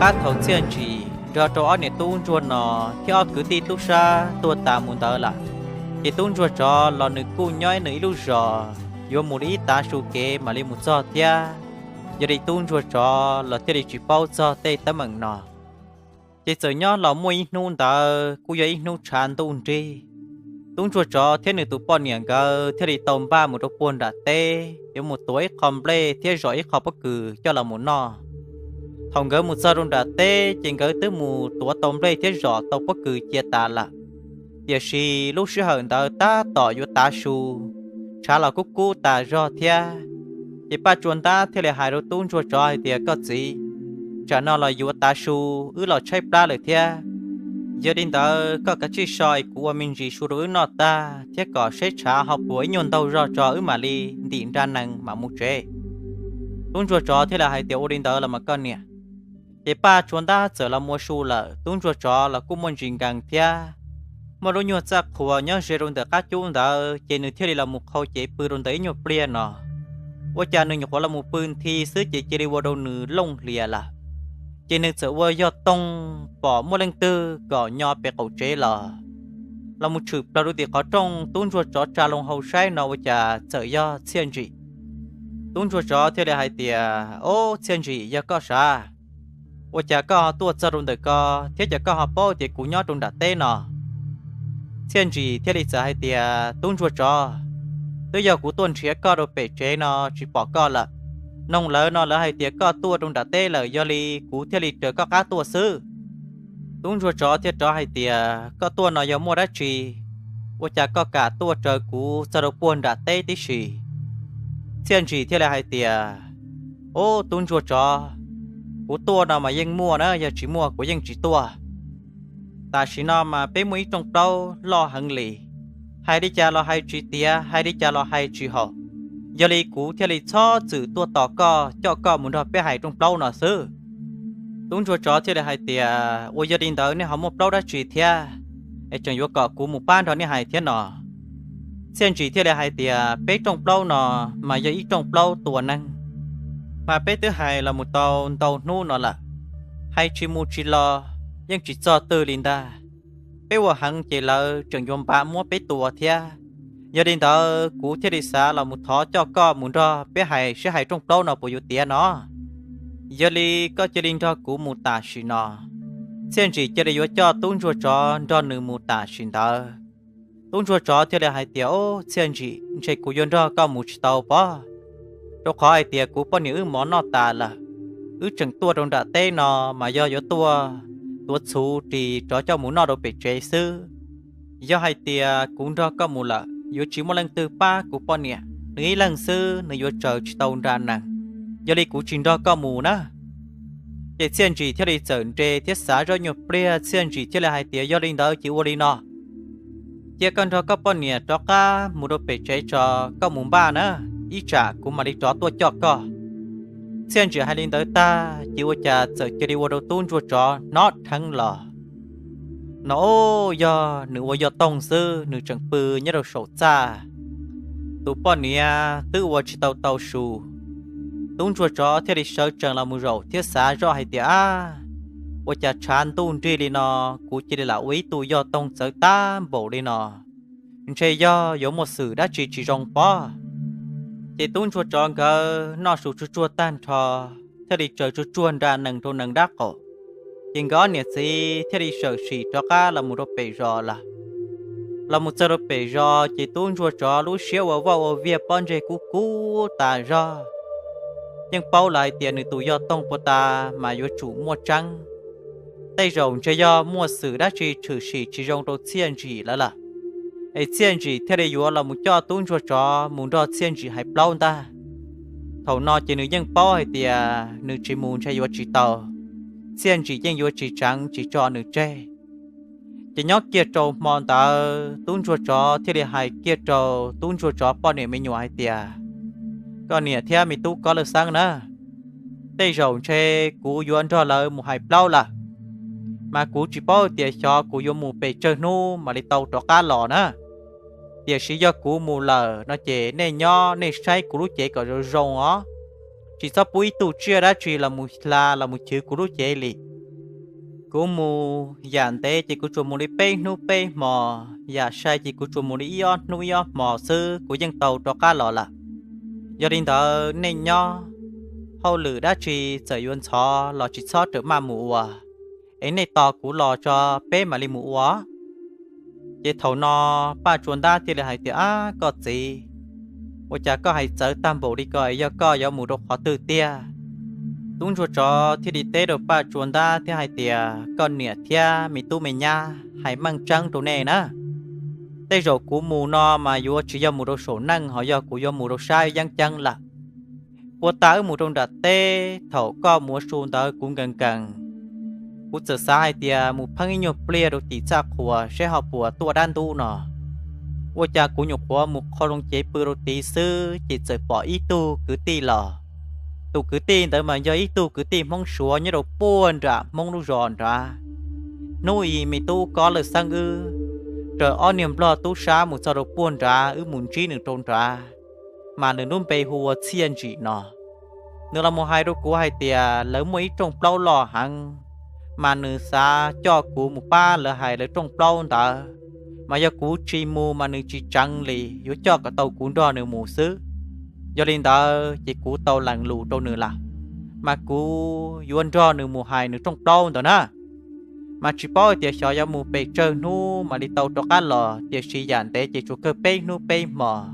Tab thaum Txhiaj Ntsim nrog rau ob niam tub ntsuag no thiab ob kwv tij tub sab tuag tas mus ntawd lawm, ces tub ntsuag tsov los nws kuj nyob nws ib lub zos yuav mus li ib tav su kev mam li mus txog thiab. Yog li tub ntsuag tsov los thiaj li tsis paub txog tej teeb meem no. Ces txawm nyob los muaj ib hnub ntawd kuj yog ib hnub tshav ntuj nrig, tub ntsuag tsov thiab nws tus poj niam nkawd thiaj li tau npaj mus rau puag nram teb yuav mus tuav ib qho nplej thiab zom ib qho pob kws coj los mus noj. Thaum nkawd mus txog rau nram teb ces nkawd twb mus tuav tau nplej thiab zom tau pob kws cia tas lawm. Tiam sis lub sij hawm ntawd tab tom yuav tav su, tshav los kub kub tas zog thiab. Ces Paj Tsua Ntab thiaj li hais rau tub ntsuag tsov hais tias, Koj txiv, tsam no los yuav tav su, wb los tshaib plab lawm thiab. Yog li ntawd koj kav tsij so es kuv ua me ntsis su rau wb noj tag thiab kom seb tshav ho puas ib nyuag ntaug zog tso wb mam li ntim nra nees mam mus tsev. Tub ntsuag tsov thiaj li hais tias, Ua li ntawd los mas koj niam. Ces Paj Tsua Ntab txawm los mus ua su lawm, tub ntsuag tsov los kuj muaj ntsis nkees thiab. Muaj lub nyuag txaj qhua nyob ze rau ntawm qab cub ntawd ces nws thiaj li los mus qhau cev pw rau ntawm ib nyuag pliag no. Ua cas nws nyuam qhuav los mus pw nthi xwb ces cia li ua rau nws looj hlias lawm. Ces nws txawm ua yog toog pom muaj leej twg kom nyo pem qaum tsev los, los mus tshwm plaws rau tim qhov rooj. Tub ntsuag tsov tsa loo hau saib no ua cas txawm yog Txhiaj Ntsim. Tub ntsuag tsov thiaj li hais tias, Ob, Txhiaj Ntsim, yog koj sav? Ua cas koj ho tuaj txog rau ntawm ko thiab cas koj ho paub tias kuv nyob rau nram teb no? Txhiaj Ntsim thiaj li txawm hais tias, Tub ntsuag tsov, twb yog kuv tuaj nrhiav koj rau pem tsev no tsis pom koj lawm. Noog lawv no lawv hais tias koj tuaj rau nram teb lawm, yog li kuv thiaj li raws koj qab tuaj xwb. Tub ntsuag tsov thiaj rov hais tias, Koj tuaj no yog muaj dab tsi? Ua cas koj kam tuaj raws kuv txog rau puag nram teb tib si? Txhiaj Ntsim thiaj li hais tias, Ob, tub ntsuag tsov, kuv tuaj no mas yeej muaj na, yog tsis muaj kuv yeej tsis tuaj. Tam sim no mas peb muaj ib rooj plaub loj heev li, hais li cas los hais tsis tiav, hais li cas los hais tsis haum. Yog li kuv thiaj li txhob txwm tuaj tos koj coj koj mus nrog peb hais rooj plaub no xwb. Tub ntsuag tsov thiaj li hais tias, Ua yog li ntawd nej ho muaj plaub dab tsi thiab es tseem yuav kom kuv mus pab nrog nej hais thiab no? Txhiaj Ntsim thiaj li hais tias, Peb rooj plaub no mas yog ib rooj plaub tua neeg, mas peb twb hais los mus tau ntau hnub no lawm, hais tsis mus tsis los, yeej tsis txog twg li ntag. Peb ua heev ces lawv tseem yuav npaj muab peb tua thiab. Yog li ntawd kuv thiaj li xav los mus thov coj koj mus nrog peb hais seb hais rooj plaub no puas yuav tiav no. Yog li koj cia li nrog kuv mus tam sim no. Txhiaj Ntsim cia li yuav coj tub ntsuag tsov nrog nws mus tam sim ntawd. Tub ntsuag tsov thiaj li hais tias, Ob, Txhiaj Ntsim, ntshe kuv yuav nrog koj mus tsis tau pob, rau qhov hais tias kuv poj niam wb mov noj tas lawm. Wb tseem tuaj rau nram teb no mas yog yuav tuaj tuav txhuv ris rov coj mus noj rau pem tsev xwb. Yog hais tias kuv nrog koj mus lawm yuav tsis muaj leej twg pab kuv poj niam, nws ib leeg xwb nws yuav tsaws tsis tau nra nees. Yog li kuv tsis nrog koj mus na. Ces Txhiaj Ntsim thiaj li txawm nres thiab xav zoj nyuag pliag, Txhiaj Ntsim thiaj li hais tias, Yog li ntawd ces ua li no, cia koj nrog koj poj niam rov qab mus rau pem tsev tso, koj mus npaj na, ib tsam kuv mam li rov tuaj coj koj. Txhiaj Ntsim hais li ntawd tag ces ua cas txawm cia li ua rau tub ntsuag tsov hnov dheev los. No, yog nws ua yog toog xwb, nws tseem pw nyob rau saum txaj. Tus poj niam twb ua tsis tau tau su. Tub ntsuag tsov thiaj li sawv tsees los mus zaum thiab xav zoj hais tias, Ab, ua cas tshav ntuj nrig li no, kuv cia li lam ua ib tug yog toog txawv tag npaum li no, ntshe yog yuav muaj xwm dab tsi tsis zoo pob. Ces tub ntsuag tsov nkawd noj su tsuag tsuag tag nrho, thiaj li tsaws tsuag tsuag nra nees rau nees dab qaum. Ces nkawd ob niam txiv thiaj li sawm sim rov qab los mus rau pem zos lawm. Los mus txog rau pem zos ces tub ntsuag tsov lub siab ua vaj ua viag, pob ntseg kub kub tas zog. Yeej paub lawm hais tias nws tus yog toog puag ta mas yuav tsum muaj tseeb. Tej zaum ntshe yog muaj xwm dab tsi tshwm sim tsis zoo rau Txhiaj Ntsim lawm lawm, es Txhiaj Ntsim thiaj li yuav los mus coj tub ntsuag tsov mus nrog Txhiaj Ntsim hais plaub ntag. Thaum no ces nws yeej paub hais tias nws tsis mus ntshe yuav tsis tau, Txhiaj Ntsim yeej yuav tsis tseev tsis tso nws tseg. Ces nyob kiag rau hmo ntawd tub ntsuag tsov thiaj li hais kiag rau tub ntsuag tsov poj niam me nyuam hais tias, Koj niam thiab me tub Kob Lawj Xeeb na, tej zaum ntshe kuv yuav nrog lawv mus hais plaub lawm, mas kuv tsis paub tias xyov kuv yuav mus pes tsawg hnub mam li tau rov qab los na. Tiam sis yog kuv mus lawm no ces nej nyob nej saib kuv lub cev kom zoo zoo os, tsis txhob pub ib tug tsiaj dab tsi los mus hla los mus chwv kuv lub cev li. Kuv mus yam ntev ces kuv tsuas mus li peb hnub peb hmos, yam sai ces kuv tsuas mus li ib ob hnub ib ob hmos xwb kuv yeej tau rov qab los lawm. Yog li ntawd nej nyob, hauj lwm dab tsi txawm yuav ntxhov los tsis txhob rawm maj mus ua, es nej tos kuv los tso peb mam li mus ua. Ces thaum no Paj Tsua Ntab thiaj li hais tias, Ab koj txiv, ua cas koj hais txawv tag npaum li ko, yog koj yuav mus rau qhov twg tiag? Tub Ntsuag Tsov thiaj li teb rau Paj Tsua Ntab thiab hais tias, Koj niam thiab me tub me nyab, hais meej tseeb rau nej na, tej zaum kuv mus no mas yuav tsis yog mus rau saum neej, ho yog kuv yuav mus rau sab yeeb ceeb lawm. Puag ta wb mus rau nram teb, thaum koj mus ua su ntawd kuv nkees nkees, kuv txawm xav hais tias mus pheeb ib nyuag pliag rau tim txaj qhua seb ho puas tuaj dab ntub no. Ua cas kuv nyuam qhuav mus qhau loo cev pw rau tid xwb ces txawm pom ib tug kwv tij los. Tus kwv tij ntawd mas yog ib tug kwv tij Hmoob Suav nyob rau puag nram Hmoob lub zos nrad. Hnub i me tub Kob Lawj Xeeb wb raws ob niag nplog tub sab mus txog rau puag nrad, wb mus ntsib nws rau nrad, mas nws lub npe hu ua Txhiaj Ntsim no. Nws los mus hais rau kuv hais tias lawv muaj ib rooj plaub loj heev, mas nws xav coj kuv mus pab lawv hais lawv rooj plaub ntawd, mas yog kuv tsis mus mas nws tsis tseev li, yuav coj kom tau kuv nrog nws mus xwb. Yog li ntawd ces kuv tau lees lus rau nws lawm, mas kuv yuav nrog nws mus hais nws rooj plaub ntawd na. Mas tsis paub tias xyov yuav mus pes tsawg hnub mam li tau rov qab los, tiam sis yam ntev ces tsuas kawg peb hnub peb hmos,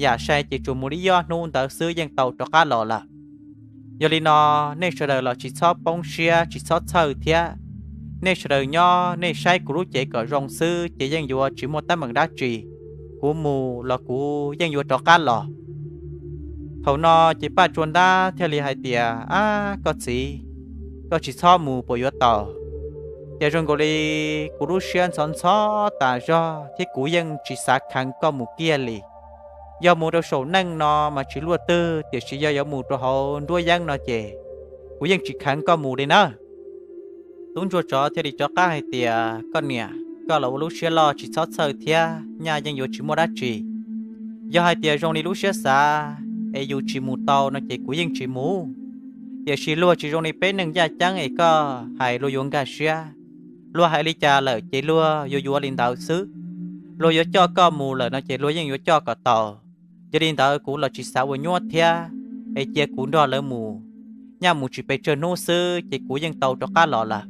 yam sai ces tsuas mus li ib ob hnub ntawd xwb yeej tau rov qab los lawm. Yog li no, nej sawv daws los tsis txhob poob siab tsis txhob txhawj thiab. Nej sawv daws nyob nej saib kuv lub cev kom zoo xwb ces yeej yuav tsis muaj teeb meem dab tsi. Kuv mus los kuv yeej yuav rov qab los. Thaum no ces Paj Tsua Ntab thiaj li hais tias, Ab koj txiv, koj tsis txhob mus puas yuav tau? Ces zoo nkaus li kuv lub siab ntxhov ntxhov tas zog thiab kuv yeej tsis xav kheev koj mus kiag li. Yog mus rau saum neej no mas tsis luaj twg, tiam sis yog yuav mus rau hauv nruab yeeb no ces kuv yeej tsis kheev koj mus li na. Tub Ntsuag Tsov thiaj li rov qab hais tias, Koj niam, koj los ua lub siab loj tsis txhob txhawj thiab, nyaj yeej yuav tsis muaj dab tsi. Yog hais tias zoo li lub siab xav es yus tsis mus tau no ces kuv yeej tsis mus. Tiam sis luag tsis zoo li peb neeg yaj ceeb es koj hais luag yuav nkag siab. Luag hais li cas lawm ces luag yuav yuav li ntawd xwb. Luag yuav coj koj mus lawm no ces luag yeej yuav coj kom tau. Yog li ntawd kuv los tsis xav ua nyuab thiab, es cia kuv nrog lawv mus. Nyaj mus tsis pes tsawg hnub xwb ces kuv yeej tau rov qab los lawm.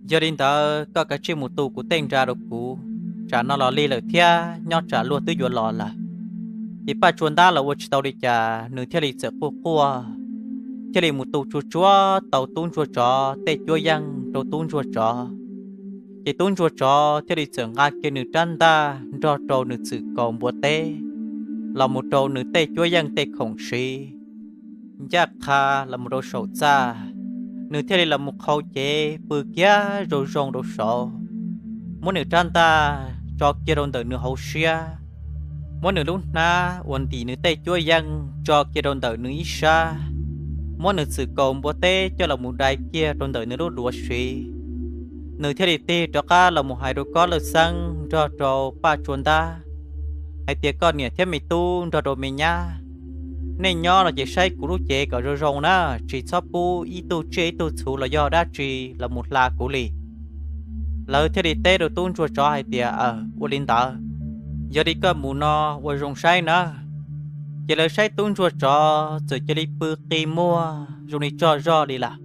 Yog li ntawd koj kav tsij mus tu kuv tej nra rau kuv, tsam no los lig lawm thiab nyob tsam luag twb yuav los lawm. Ces Paj Tsua Ntab los ua tsis tau li cas, nws thiaj li txawm quaj quaj, thiaj li mus tu tsuag tsuag tau Tub Ntsuag Tsov tej cuab yeej rau Tub Ntsuag Tsov. Ces Tub Ntsuag Tsov thiaj li txawm nqa kiag nws rab ntaj nrog rau nws txwm kaus npua teb los mus rau nws tej cuab yeej tej khoom siv, ncaj qha los mus rau saum txaj. Nws thiaj li los mus qhau cev pw kiag zoo zoo rau saud, muab nws rab ntaj tso kiag rau ntawm nws hauv siab, muab nws lub hnab uas ntim nws tej cuab yeej tso kiag rau ntawm nws ib sab, muab nws txwm kaus npua teb coj los mus dai kiag rau ntawm nws lub duav siv. Nws thiaj li tig rov qab los mus hais rau Kob Lawj Xeeb nrog rau Paj Tsua Ntab hais tias, Koj niam thiab me tub nrog rau me nyab, nej nyob no ces saib kuv lub cev kom zoo zoo na, tsis txhob pub ib tug tsiaj ib tug txhu los yog dab tsi los mus hla kuv li. Lawv thiaj li teb rau Tub Ntsuag Tsov hais tias, Aw, ua li ntawd, yog li koj mus no ua zoo saib nawb. Ces lawv saib Tub Ntsuag Tsov txawm cia li pw qi muag zoo li tsaug zog li lawm.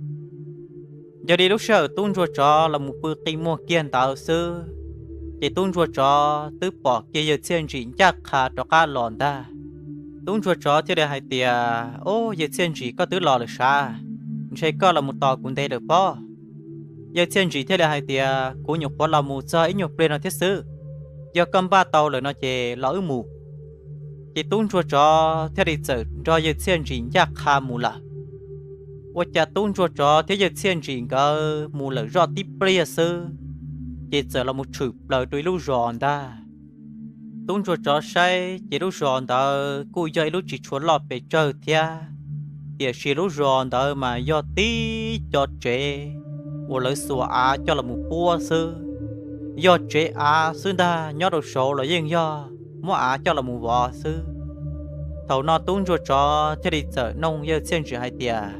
Yog li lub sij hawm Tub Ntsuag Tsov los mus pw qi muag kiag ntawd xwb, ces Tub Ntsuag Tsov twb pom kiag Yawg Txhiaj Ntsim ncaj qha rov qab los ntag. Tub Ntsuag Tsov thiaj li hais tias, Ob, Yawg Txhiaj Ntsim, koj twb los lawm sav? Ntshe koj los mus tos kuv ntev lawm pob. Yawg Txhiaj Ntsim thiaj li hais tias, Kuv nyuam qhuav los mus txog ib nyuag pliag no thiab xwb. Yog koj npaj tau lawm no ces los wb mus. Ces Tub Ntsuag Tsov thiaj li txawm nrog Yawg Txhiaj Ntsim ncaj qha mus lawm. Ua cas Tub Ntsuag Tsov thiab Yawg Txhiaj Ntsim nkawd mus lawm zoj tib pliag xwb, ces txawm los mus tshwm plaws rau ib lub zos ntag. Tub Ntsuag Tsov saib ces lub zos ntawd kuj yog ib lub tsis tshua loj pes tsawg thiab, tiam sis lub zos ntawd mas yog tib co tsev uas lawv xuas av coj los mus puab xwb. Yog tsev av xwb ntag, nyob rau saud los yeej yog muab av coj los mus vov xwb. Thaum no Tub Ntsuag Tsov thiaj li txawm nug Yawg Txhiaj Ntsim hais tias,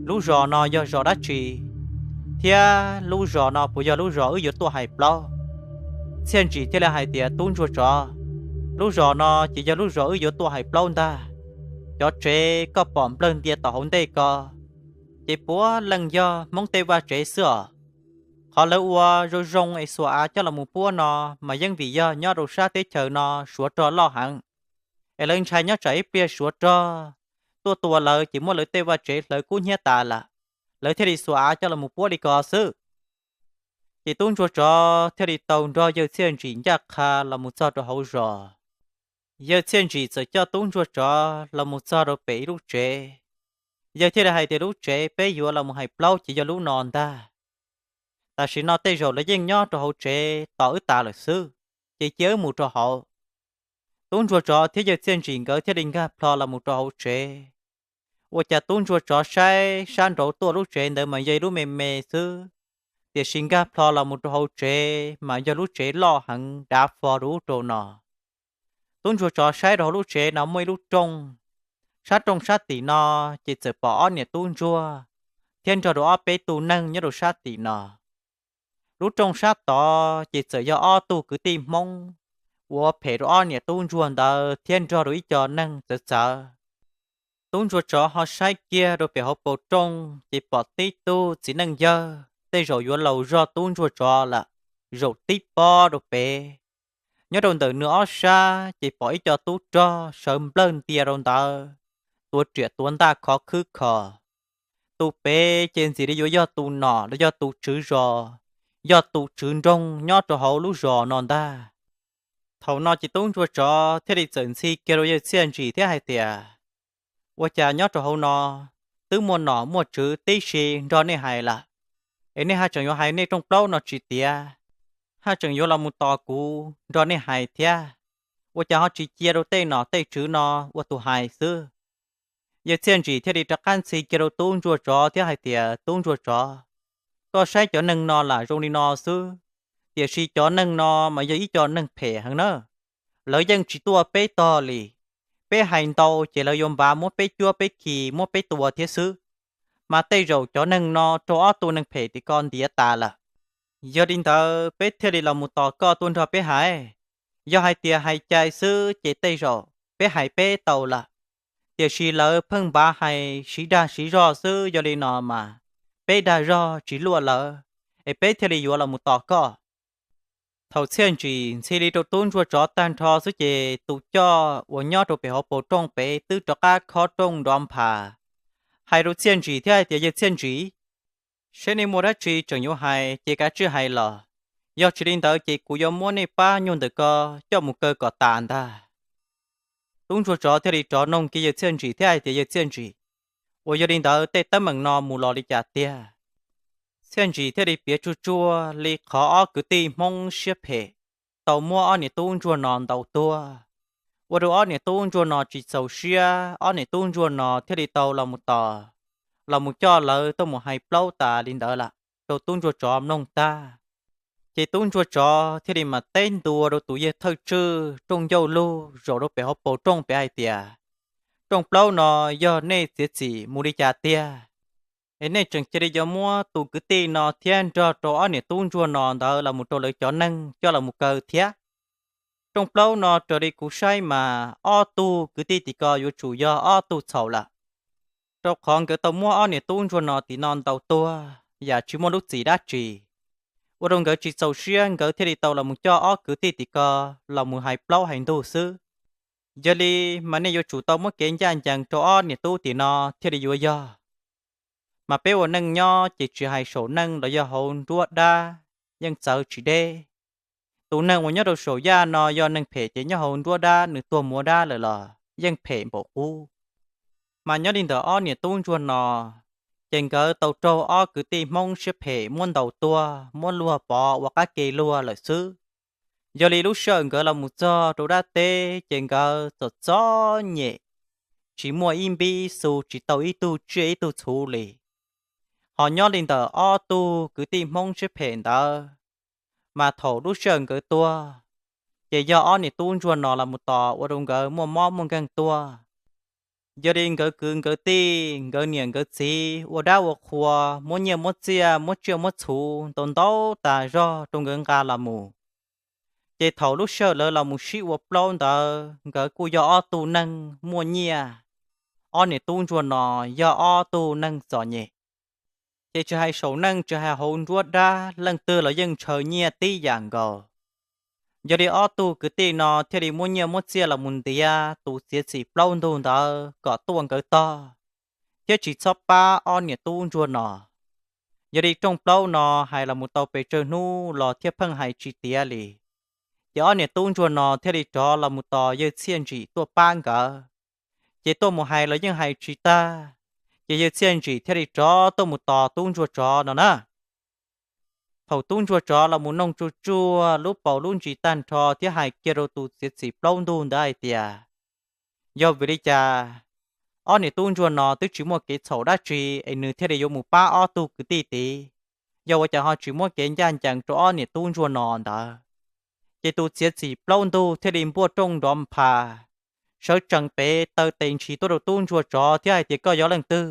Lub zos no yog zos dab tsi? thiab lub zos no puas yog lub zos wb yuav tuaj hais plaub? Txhiaj Ntsim thiaj li hais tias, Tub ntsuag tsov, lub zos no ces yog lub zos wb yuav tuaj hais plaub ntag. Cov tsev koj pom nplawg ntia tom hauv ntej ko, ces puav leej yog Hmoob tej vaj tsev xwb os. Qhov lawv ua zoo zoo es xuas av coj los mus puab no mas yeej vim yog nyob rau sab teb chaws no suav rog loj heev, es lawv ntshai nyob tsam ib pliag suav rog tuaj tua lawv ces muab lawv tej vaj tsev hlawv kub hnyiab tas lawm, lawv thiaj li xuas av coj los mus puab li ko xwb. Ces tub ntsuag tsov thiaj li tau nrog yawg Txhiaj Ntsim ncaj qha los mus txog rau hauv zos. Yawg Txhiaj Ntsim txawm coj tub ntsuag tsov los mus txog rau pem ib lub tsev. Yawg thiaj li hais tias, Lub tsev peb yuav los mus hais plaub ces yog lub no ntag. Tam sim no tej zaum lawv yeej nyob rau hauv tsev tos wb tas lawm xwb, ces cia wb mus rau hauv. Tub ntsuag tsov thiab yawg Txhiaj Ntsim nkawd thiaj li nkag plho los mus rau hauv tsev. Ua cas tub ntsuag tsov saib sab nraud tuaj lub tsev ntawd mas yog ib lub me me xwb, tiam sis nkag plho los mus rau hauv tsev mas yog lub tsev loj heev dav fo rau ub rau no. Tub ntsuag tsov saib rau hauv lub tsev no muaj ib lub rooj, sab rooj sab tim no ces txawm pom ob niam tub ntsuag thiab nrog rau ob peb tug neeg nyob rau sab tim no. Lub rooj sab tod ces txawm yog ob tug kwv tij Hmoob uas phem rau ob niam tub ntsuag ntawd thiab nrog rau ib co neeg txawv txawv. Tub ntsuag tsov ho saib kiag rau pem hauv paus rooj ces pom tib tug txiv neej yawg tej zaum yuav laus zog tub ntsuag tsov lawm, zaum tib pob rau pem. Nyob rau ntawm nws ob sab ces pom ib co tub rog sawv nplawg ntia rau ntawd, tuav riam tuav ntaj khov khwb kho. Tus pem ces ntxim li yuav yog tus nom los yog tus tswv zos, yog tus tswv nroog nyob rau hauv lub zos no ntag. Thaum no ces tub ntsuag tsov thiaj li txawm ntxhi kiag rau yawg Txhiaj Ntsim thiab hais tias, Ua cas nyob rau hauv no twb muaj nom muaj tswv tib si nrog nej hais lawm, es nej haj tseem yuav hais nej rooj plaub no tsis tiav, haj tseem yuav los mus tos kuv nrog nej hais thiab? Ua cas ho tsis cia rau tej nom tej tswv no ua tus hais xwb? Yawg Txhiaj Ntsim thiaj li rov qab ntxhi kiag rau tub ntsuag tsov thiab hais tias, Tub ntsuag tsov, koj saib cov neeg no lam zoo li no xwb, tiam sis cov neeg no mas yog ib co neeg phem heev na. Lawv yeej tsis tuaj peb tog li. Peb hais ntau ces lawv yuav npav muab peb cuab peb khi muab peb tua thiab xwb. Mas tej zaum cov neeg no raug ob tug neeg phem tim ko ntiav tas lawm. Yog li ntawd peb thiaj li los mus tos koj tuaj nrog peb hais. Yog hais tias hais cai xwb ces tej zaum peb hais peb tau lawm, tiam sis lawv pheej npav hais siv dag siv zog xwb. Yog li no mas peb dag zog tsis luaj lawm, es peb thiaj li yuav los mus tos koj. Thaum Txhiaj Ntsim ntxhi li rau tub ntsuag tsov tag nrho xwb ces tus coj uas nyob rau pem hauv paus rooj pem twb rov qab khob rooj nrov nphas, hais rau Txhiaj Ntsim thiab hais tias, Yawg Txhiaj Ntsim, seb nej muaj dab tsi tseem yuav hais ces kav tsij hais los, yog tsis li ntawd ces kuv yuav muab nej pab nyuag ntawm ko coj mus kaw kom tas ntag. Tub ntsuag tsov thiaj li rov noog kiag yawg Txhiaj Ntsim thiab hais tias, Yawg Txhiaj Ntsim, uas yog li ntawd tej teeb meem no mus los li cas tiag? Txhiaj Ntsim thiaj li piav tsuag tsuag li qhov ob kwv tij Hmoob siab phem tau muab ob niam tub ntsuag no ntaus tuag, ua rau ob niam tub ntsuag no tsis txaus siab, ob niam tub ntsuag no thiaj li tau los mus tos, los mus coj lawv tuaj mus hais plaub tas li ntawd lawm rau tub ntsuag tsov mloog tag. Ces tub ntsuag tsov thiaj li mam teb ntua rau tus yawg thawj tswj rooj ncauj lug zaum rau pem hauv paus rooj pem hais tias, Rooj plaub no yog nej txiav txim mus li cas tiag, es nej tseem cia li yuav muab tus kwv tij no thiab nrog rau ob niam tub ntsuag no ntawd los mus rau lawv cov neeg coj los mus kaw thiab? Rooj plaub no raws li kuv saib mas ob tug kwv tij tim ko yuav tsum yog ob tug txhaum lawm, rau qhov nkawd tau muab ob niam tub ntsuag no tim no ntaus tuag yam tsis muaj lub txim dab tsi, ua rau nkawd tsis txaus siab, nkawd thiaj li tau los mus coj ob kwv tij tim ko los mus hais plaub hais ntug xwb. Yog li mas nej yuav tsum tau muab kev ncaj ncees rau ob niam tub tim no thiaj li yuav yog. Mas peb ua neej nyob ces tsis hais saum neej los yog hauv nruab dab yeej txawv tsis deb. Tus neeg uas nyob rau saum yaj no yog neeg phem ces nyob hauv nruab dab nws tuag muav dab lawm los yeej phem npaum qub. Mas nyob li ntawm ob niam tub ntsuag no, ces nkawd tau raug ob kwv tij Hmoob siab phem muab ntaus tuag muab luag pov ua qab ke luag lawm xwb. Yog li lub sij hawm nkawd los mus txog rau dab teb ces nkawd txom txom nyem, tsis muaj ib npib xu, tsis tau ib tug tsiaj ib tug txhuv li. Ho nyob li ntawm ob tug kwv tij Hmoob siab phem ntawd, mas thaum lub sij hawm nkawd tuag, ces yog ob niam tub ntsuag no los mus tos ua rau nkawd muaj mob muaj nkeeg tuaj. Yog li nkawd kwv nkawd tij, nkawd niam nkawd txiv ua dab ua qhua, muab nyiaj muab txiaj, muab tsiaj muab txhu ntau ntau tas zog rau nkawd nqa los mus. Ces thaum lub sij hawm lawv los mus sib ua plaub ntawd, nkawd kuj yog ob tug neeg muaj nyiaj, ob niam tub ntsuag no yog ob tug neeg txom nyem. Ces tsis hais saum neej tsis hais hauv nruab dab, leej twg los yeej ntshaw nyiaj tib yam nkaus. Yog li ob tug kwv tij no thiaj li muab nyiaj muab txiaj los mus ntiav tus txiav txim plaub ntug ntawd kom tuaj nkawd tog, thiab tsis txhob pab ob niam tub ntsuag no. Yog li rooj plaub no hais los mus tau pes tsawg hnub los thiaj pheej hais tsis tiav li. Ces ob niam tub ntsuag no thiaj li rov los mus tos yawg Txhiaj Ntsim tuaj pab nkawd. Ces tuaj mus hais los yeej hais tsis tag, ces yawg Txhiaj Ntsim thiaj li rov tuaj mus tos tub ntsuag tsov no na. Thaum tub ntsuag tsov los mus noog tsuj tsuag lub paus lub ntsis tag nrho thiab hais kiag rau tus txiav txim plaub ntug ntawd hais tias, yog vim li cas ob niam tub ntsuag no twb tsis muaj kev txhaum dab tsi es nws thiaj li yuav mus pab ob tug kwv tij tid, yog ua cas ho tsis muab kev ncaj ncees rau ob niam tub ntsuag no ntawd. Ces tus txiav txim plaub ntug thiaj li npuaj rooj nrov nphas, sawv tsees pem taw tes ntshis tuaj rau tub ntsuag tsov thiab hais tias, koj yog leej twg?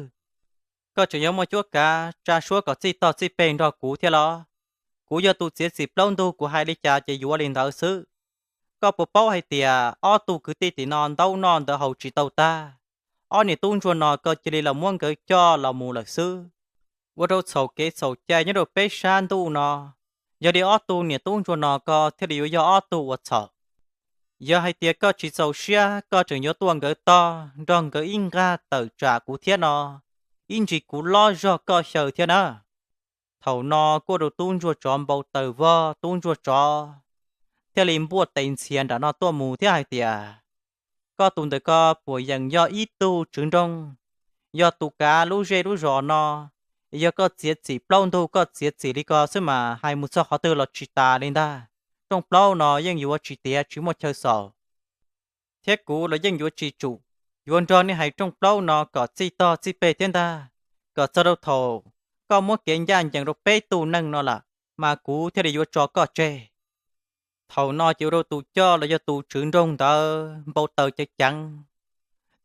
Koj tseem yuav muaj cuab kav tsa suab kom txij tog txij peg nrog kuv thiab los? Kuv yog tus txiav txim plaub ntug, kuv hais li cas ces yuav li ntawd xwb. Koj puas paub hais tias ob tug kwv tij tim no ntaub noj ntawv haus tsis tau tag, ob niam tub ntsuag no koj cia li los muab nkawd coj los mus lawm xwb, ua rau txhaum kev txhaum cai nyob rau peb sab ntuj no. Yog li ob tug niam tub ntsuag no koj thiaj li yuav yog ob tug ua txhaum. Yog hais tias koj tsis txaus siab, koj tseem yuav tuaj nkawd tog nrog nkawd ib nqag tawm tsam kuv thiab no, ib ntsis kuv lob zog koj xyaw thiab na. Thaum no kuj ua rau tub ntsuag tsov npau taws vog, tub ntsuag tsov thiaj li npuaj tes ntxhias nram no tuaj mus thiab hais tias, koj tus ntawm ko puas yeem yog ib tug tswv nroog, yog tus kav lub zej lub zos no? Yog koj txiav txim plaub ntug, koj txiav txim li ko xwb mas hais mus txog qhov twg los tsis tas li ntag. Rooj plaub no yeej yuav tsis tiav, tsis muaj chaw xaus, thiab kuv los yeej yuav tsis tsum yuav nrog nej hais rooj plaub no kom txij tog txij peg thiab ntag. Kom txog rau thaum koj muab kev ncaj ncees rau peb tug neeg no lawm, mas kuv thiaj li yuav tso koj tseg. Thaum no ces ua rau tus coj los yog tus tswv nroog ntawd npau taws ceev ceev,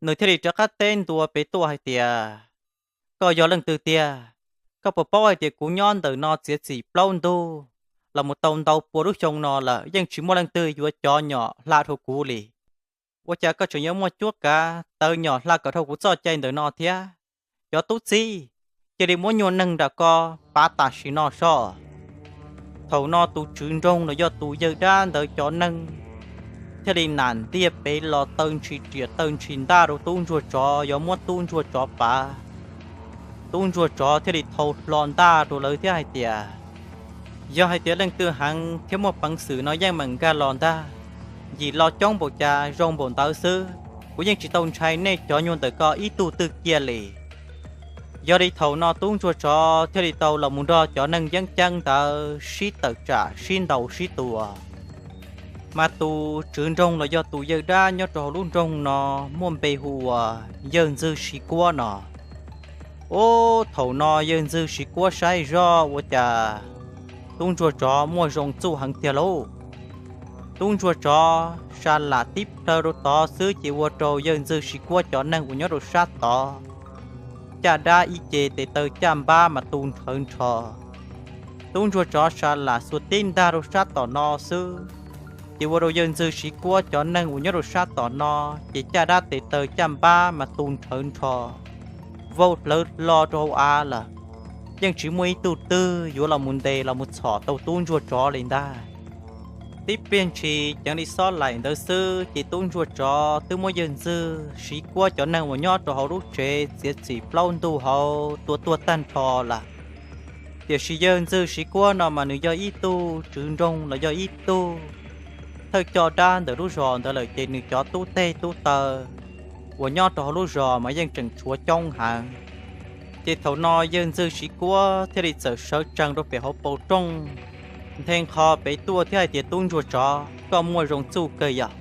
nws thiaj li rov qab teb ntua pem tuaj hais tias, koj yog leej twg tiag? Koj puas paub hais tias kuv nyob ntawm no txiav txim plaub ntug los mus tau ntau pua lub xyoo no lawm, yeej tsis muaj leej twg yuav cov nyom hla dhau kuv li. Ua cas koj tseem yuav muaj cuab kav taw nyom hla kom dhau kuv txoj cai ntawm no thiab? Cov tub txib, cia li muab nyuag neeg nram ko pav tam sim no soj. Thaum no tus tswv nroog los yog tus yawg dab ntawd cov neeg thiaj li nam ntiag pem los taw ntshis riam taw ntshis ntaj rau tub ntsuag tsov, yuav muab tub ntsuag tsov pav. Tub ntsuag tsov thiaj li thau hlo ntaj rau lawv thiab hais tias, yog hais tias leej twg heev thiab muaj peev xwm no yeej meem nkag los ntag. Yim lo coob npaum cas zoo npaum ntawd xwb, kuv yeej tsis tau ntshai nej cov nyuag ntawm ko ib tug twg kiag li. Yog li thaum no tub ntsuag tsov thiaj li tau los mus nrog cov neeg yeeb ceeb ntawd sib tawm tsam sib ntaus sib tua. Mas tus tswv nroog los yog tus yawg dab nyob rau hauv lub nroog no muaj npe hu ua yawg Ntxwg Siv Kuab no. Ub, thaum no yawg Ntxwg Siv Kuab saib zoj ua cas tub ntsuag tsov muaj zoo txuj heev tiag lauj. Tub ntsuag tsov sa lam tib plhaw rau tod xwb ces ua rau yawg Ntxwg Siv Kuab cov neeg uas nyob rau sab tod caj dab ib ce tes taw caj npab mas tu nrhawv nrho. Tub ntsuag tsov sa lam xuas tib ntag rau sab tom no xwb, ces ua rau yawg Ntxwg Siv Kuab cov neeg uas nyob rau sab tom no ces caj dab tes taw caj npab mas tu nrhawv nrho, vau hlawv hlo rau hauv av lawm. Yeej tsis muaj ib tug twg yuav los mus ntes los mus txhom tau tub ntsuag tsov li ntag. Tib pliag ntshis ceev li xob laim ntawd xwb ces tub ntsuag tsov twb muab yawg Ntxwg Siv Kuab cov neeg uas nyob rau hauv lub tsev txiav txim plaub ntug hauv tua tuag tag nrho lawm. Tiam sis yawg Ntxwg Siv Kuab no mas nws yog ib tug tswv nroog los yog ib tug thawj coj dab ntawm lub zos ntawd lawm ces nws cov tub teg tub taw uas nyob rau hauv lub zos mas yeej tseem tshuav coob heev. Ces thaum no yawg Ntxwg Siv Kuab thiaj li txawm sawv tsees rau pem hauv paus rooj, nthe nqho pem tuaj thiab hais tias, tub ntsuag tsov, koj muaj zoo txuj kawg yog,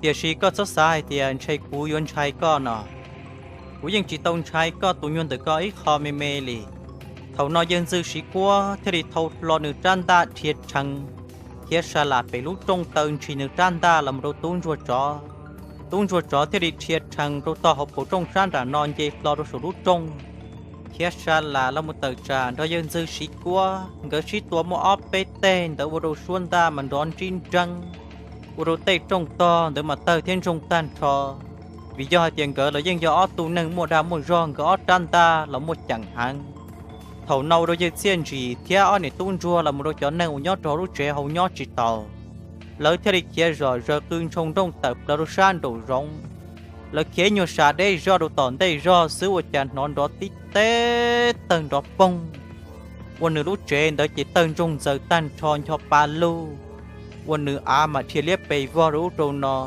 tiam sis koj txhob xav hais tias ntshe kuv yuav ntshai koj no. Kuv yeej tsis tau ntshai koj tus nyuag ntawm ko ib qho me me li. Thaum no yawg Ntxwg Siv Kuab thiaj li thau hlo nws rab ntaj dhia tsheev, khiav sa lam pem lub rooj taw ntshis nws rab ntaj los mus rau tub ntsuag tsov. Tub ntsuag tsov thiaj li dhia rhees rau tog hauv paus rooj sab nram no nce hlo rau saum lub rooj, khiav sa las los mus tawm tsam nrog yawg ntxwg Siv Kuab nkawd sib tua muaj ob peb teg ntawd ua rau suab ntaj mas nrov nrib nreeb, ua rau tej rooj tog ntawd mas tawg thiab ntsoog tag nrho. Vim yog hais tias nkawd los yeej yog ob tug neeg muaj dag muaj zog, nkawd ob rab ntaj los muaj ceem heev. Thaum no ua rau yawg Txhiaj Ntsim thiab ob niam tub ntsuag los mus rau cov neeg uas nyob rau hauv lub tsev hauv nyob tsis taus, lawv thiaj li khiav zom zaws qw ntshoo nrooj tawm plaws rau sab nraum zoov. Lawv khiav ib nyuag sa deb zog rau tom ntej zog xwb ua cas hnov nrov tib teb tawg nrov poog, ua nws lub tsev ntawd ces tawg ntsoog ntxaws tag nrho ncho pa lug, ua nws av mas dhia liab pes vog rau ub rau no.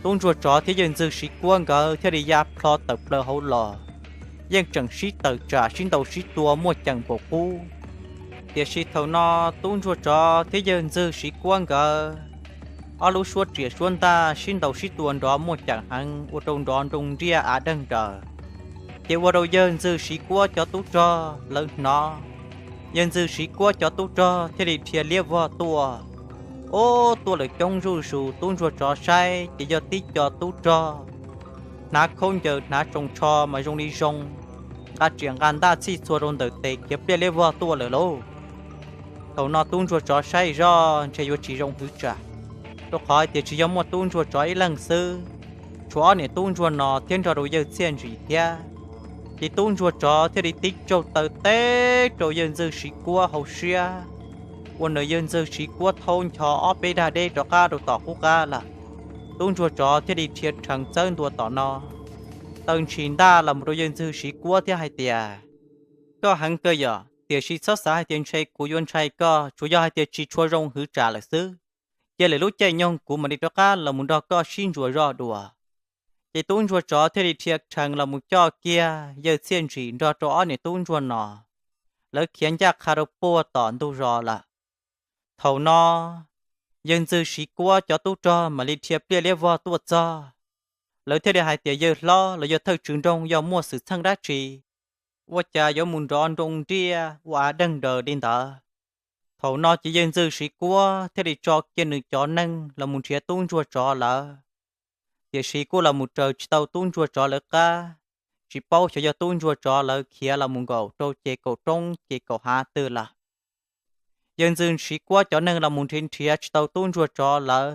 Tub ntsuag tsov thiab yawg ntxwg Siv Kuab nkawd thiaj li ya plho tawm plaws hauv los, yeej tseem sib tawm tsam sib ntaus sib tua muaj ceem npaum qub. Tiam sis thaum no tub ntsuag tsov thiab yawg ntxwg Siv Kuab nkawd ob lub suab riam suab ntaj sib ntaus sib tua nrov muaj ceem heev ua rau nrov nroo nriaj av deeg daws. Ces ua rau yawg ntxwg Siv Kuab cov tub rog lawv hnov, yawg ntxwg Siv Kuab cov tub rog thiaj li dhia liab vog tuaj. Ub, tuaj lawm coob zuj zus, tub ntsuag tsov saib ces yog tib co tub rog hnav khaub ncaws hnav tsoos tsho mas zoo li zoo, nqa riam nqa ntaj txhij txhua rau ntawm tes khiav pliaj liab vog tuaj lawm lauj. Thaum no tub ntsuag tsov saib zoj ntshe yuav tsis zoo hwv tsam, rau qhov hais tias tsis yog muaj tub ntsuag tsov ib leeg xwb, tshuav ob niam tub ntsuag no thiab nrog rau yawg Txhiaj Ntsim thiab. Ces tub ntsuag tsov thiaj li tib tsaug taw teb rau yawg ntxwg Siv Kuab hauv siab, ua nws yawg ntxwg Siv Kuab thaub ncho ob peb dag deb rov qab rau tom qub qab lawm. Tub ntsuag tsov thiaj li dhia rhees txawb ntua tom no, taw ntshis ntaj los mus rau yawg ntxwg Siv Kuab thiab hais tias, koj heev kawg yom, tiam sis txhob xav hais tias ntshe kuv yuav ntshai koj, tsuas yog hais tias tsis tshua zoo hwv tsam lawm xwb. Cia lwm lub caij nyoog kuv mam li rov qab los mus nrog koj sib ntsuas zog dua. Ces tub ntsuag tsov thiaj li dhia rhees los mus coj kiag yawg Txhiaj Ntsim nrog rau ob niam tub ntsuag no, lawv khiav ncaj qha rau puag tom ntug zos lawm. Thaum no yawg ntxwg Siv Kuab cov tub rog mam li dhia pliaj liab vog tuaj txog. Lawv thiaj li hais tias, yawg hlob los yog thawj tswv nroog, yog muaj xwm txheej dab tsi ua cas yuav mus nrov nroo nriaj ua av deeg daws li ntawd? Thaum no ces yawg ntxwg Siv Kuab thiaj li tso kiag nws cov neeg los mus nrhiav tub ntsuag tsov lawm, tiam sis kuj los mus raws tsis tau tub ntsuag tsov lawv qab, tsis paub xyov yog tub ntsuag tsov lawv khiav los mus nkaum rau ces kaum roob ces kaum hav twg lawm. Yawg ntxwg Siv Kuab cov neeg los mus nrhiav nrhiav tsis tau tub ntsuag tsov lawv,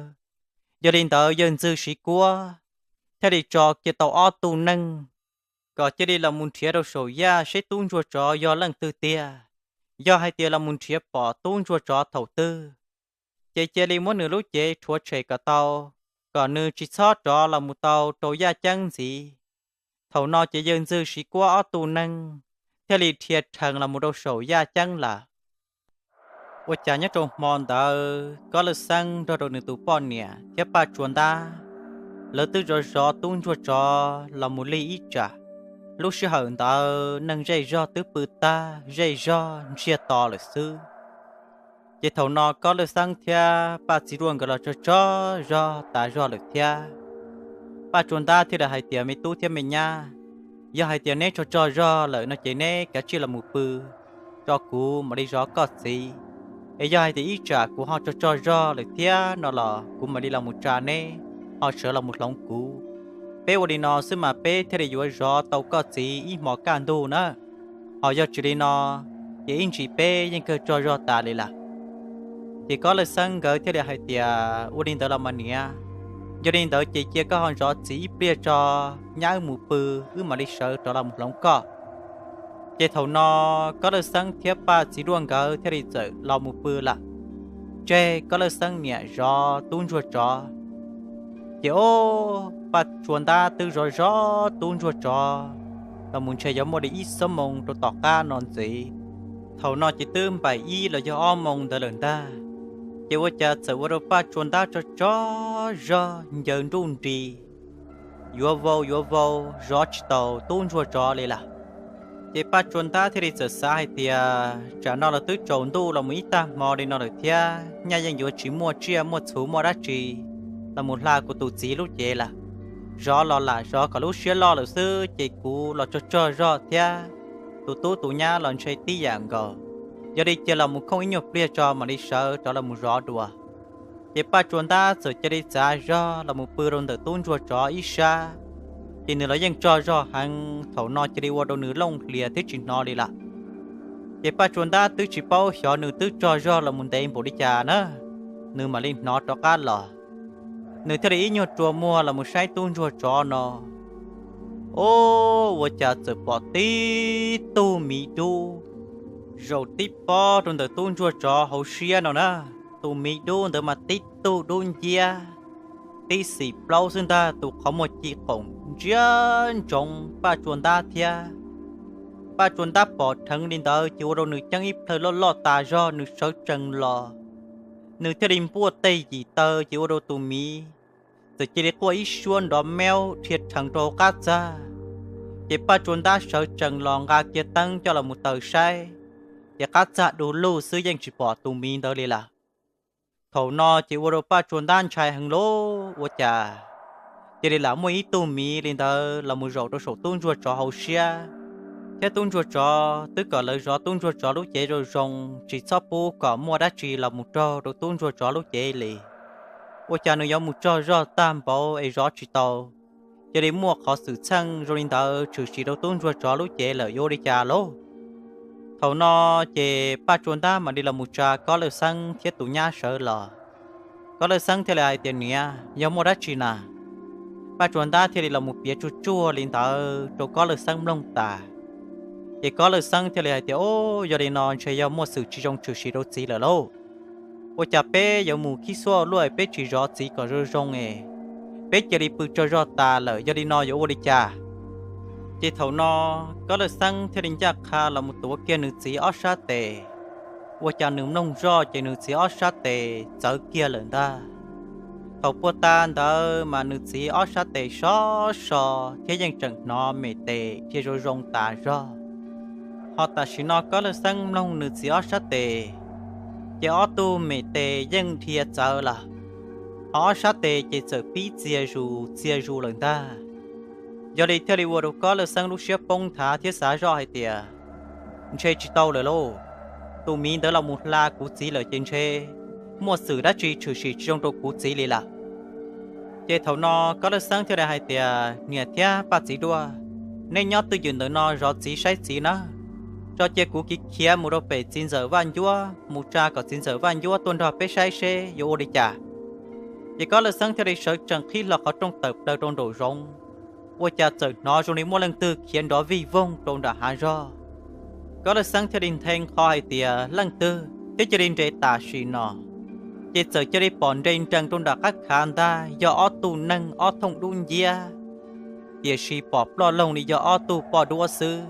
yog li ntawd yawg ntxwg Siv Kuab thiaj li tso kiag tau ob tug neeg kom cia li los mus nrhiav rau saum yaj seb tub ntsuag tsov yog leej twg tiag. Yog hais tias los mus nrhiav pom tub ntsuag tsov thaum twg, ces cia li muab nws lub cev rhuav tshem kom tau, kom nws tsis txhob rov los mus tau rau yaj ceeb ntxiv. Thaum no ces yawg ntxwg Siv Kuab ob tug neeg thiaj li dhia rhees los mus rau saum yaj ceeb lawm. Ua cas nyob rau hmo ntawd Kob Lawj Xeeb nrog rau nws tus poj niam thiab Paj Tsua Ntab, lawv twb zov zov tub ntsuag tsov los mus li ib tsam. Lub sij hawm ntawd neeg zej zog twb pw tag, zej zog ntsiag to lawm xwb. Ces thaum no Kob Lawj Xeeb thiab Paj Txiv Duaj nkawd los tsaug tsaug zog tas zog lawm thiab. Paj Tsua Ntab thiaj li hais tias, me tub thiab me nyab, yog hais tias neb tsaug tsaug zog lawm no ces neb kav tsij los mus pw, tso kuv mam li zov koj txiv. Es yog hais tias ib tsam kuv ho tsaug tsaug zog lawm thiab no los kuv mam li los mus tsa neb, ho sawv los mus hloov kuv. Peb ua li no xwb mas peb thiaj li yuav zov tau koj txiv ib hmos kaj ntug na. Ho yog tsis li no, ces ib ntsis peb yeej kawg tsaug zog tas li lawm. Ces Kob Lawj Xeeb nkawd thiaj li hais tias, ua li ntawd los mas niam, yog li ntawd ces cia koj ho zov txiv ib pliag tso, nyab wb mus pw, wb mam li sawv rov los mus hloov koj. Ces thaum no Kob Lawj Xeeb thiab Paj Txiv Duaj nkawd thiaj li txawm los mus pw lawm, tseg Kob Lawj Xeeb niam zov tub ntsuag tsov. Ces ob, Paj Tsua Ntab twb zov zov tub ntsuag tsov los mus ntshe yuav muaj li ib xuab moos rau tom qab no ntxiv. Thaum no ces twb npaum ib los yog ob moos ntawd lawm ntag. Ces ua cas txawm ua rau Paj Tsua Ntab tsaug tsaug zog ncaws nruj nris, yuav vau yuav vau zov tsis taus tub ntsuag tsov li lawm. Ces Paj Tsua Ntab thiaj li txawm xav hais tias, tsam no los twb tsaus ntuj los mus ib tag hmo li no lawm thiab, nyaj yeej yuav tsis muaj tsiaj muaj txhu muaj dab tsi los mus hla kuv tus txiv lub cev lawm. Zov los lam zov kom lub siab loj lawm xwb, ces kuv los tsaug tsaug zog thiab tus tub tus nyab los ntshe tib yam nkaus. Yog li cia los mus khooj ib nyuag pliag tso mam li sawv rov los mus zov dua. Ces Paj Tsua Ntab txawm cia li txav zog los mus pw rau ntawm tub ntsuag tsov ib sab, ces nws los yeej tsaug zog heev, thaum no cia li ua rau nws looj hlias thiab tsis hnov li lawm. Ces Paj Tsua Ntab twb tsis paub xyov nws twb tsaug zog los mus ntev npaum li cas na, nws mam li hnov rov qab los. Nws thiaj li ib nyuag rua muag los mus saib tub ntsuag tsov no, o, ua cas txawm pom tib tug miv dub zaum tib pob rau ntawm tub ntsuag tsov hauv siab no na. Tus miv dub ntawd mas tib tug dub nciab, tib xim plaub xwb ntag, tus qhov muag ci qoom ntsia ntsoov Paj Tsua Ntab thiab. Paj Tsua Ntab pom dheev li ntawd ces ua rau nws ceeb ib plhaw loj loj tas zog, nws sawv tsees los, nws thiaj li npuaj tej yim taw ces ua rau tus miv txawm cia li quaj ib suab nrov meub dhia rhees rau hauv qab txag. Ces Paj Tsua Ntab sawv tsees los nqa kiag teeb coj los mus taws saib, ces qab txag du lug xwb, yeej tsis pom tus miv ntawd li lawm. Thaum no ces ua rau Paj Tsua Ntab ntshai heev lauj, ua cas cia li lam muaj ib tug miv li ntawd los mus zaum rau saum tub ntsuag tsov hauv siab, thiab tub ntsuag tsov twb kom lawv zov tub ntsuag tsov lub cev zoo zoo, tsis txhob pub kom muaj dab tsi los mus raug rau tub ntsuag tsov lub cev li. Ua cas nws yuav mus tsaug zog tag npaum es zov tsis tau, cia li muaj qhov xwm txheej zoo li ntawd tshwm sim rau tub ntsuag tsov lub cev lawm, yuav ua li cas lauj? Thaum no ces Paj Tsua Ntab mam li los mus tsa Kob Lawj Xeeb thiab tus nyab sawv los. Kob Lawj Xeeb thiaj li hais tias, Niam, yog muaj dab tsi na? Paj Tsua Ntab thiaj li los mus piav tsuag tsuag li ntawd rau Kob Lawj Xeeb mloog tas. Ces Kob Lawj Xeeb thiaj li hais tias, O, yog li no ntshe yog muaj xwm tsis zoo tshwm sim rau txiv lawm lauj. Ua cas peb yuav mus khib xuab luaj, peb tsis zov txiv kom zoo zoo es peb cia li pw tsaug zog tas lawm, yog li no yuav ua li cas? Ces thaum no Kob Lawj Xeeb thiaj li ncaj qha los mus tuav kiag nws txiv ob sab tes. Ua cas nws mloog zoj ces nws txiv ob sab tes txawv kiag lawm ntag. Thaum puag ta ntawd mas nws txiv ob sab tes sov so thiab yeej tseem hnov mem tes dhia zoo zoo tas zog. Ho tam sim no Kob Lawj Xeeb mloog nws txiv ob sab tes, ces ob tug mem tes yeej dhia txawv lawm, ho ob sab tes ces txawm pib txias zus txias zus lawm ntag. Yog li thiaj li ua rau Kob Lawj Xeeb lub siab poob nthav thiab xav zoj hais tias, Ntshe tsis tau lawm lauj, tus miv ntawd los mus hla kuv txiv lawm ces ntshe muaj xwm dab tsi tshwm sim tsis zoo rau kuv txiv li lawm. Ces thaum no Kob Lawj Xeeb thiaj li hais tias, Niam thiab Paj Txiv Duaj, neb nyob twj ywm ntawm no zov txiv saib txiv nawb. Tso cia kuv khiav khiav mus rau pem txiv ntxawm Vaj Ncuab, mus tsa kom txiv ntxawm Vaj Ncuab tuaj nrog peb saib seb yuav ua li cas. Ces Kob Lawj Xeeb thiaj li sawv tsees qhib hlo qhov rooj tawm plaws rau nraum zoov. Ua cas txawm hnov zoo li muaj leej twg khiav nrov vij voog rau nram hav zog. Kob Lawj Xeeb thiaj li nthe nqho hais tias, Leej twg thiab cia li nres tam sim no? Ces txawm cia li pom nres nrees rau nram qab khav ntag, yog ob tug neeg ob thooj dub nciab, tiam sis pom ploj loog li yog ob tug poj duab xwb.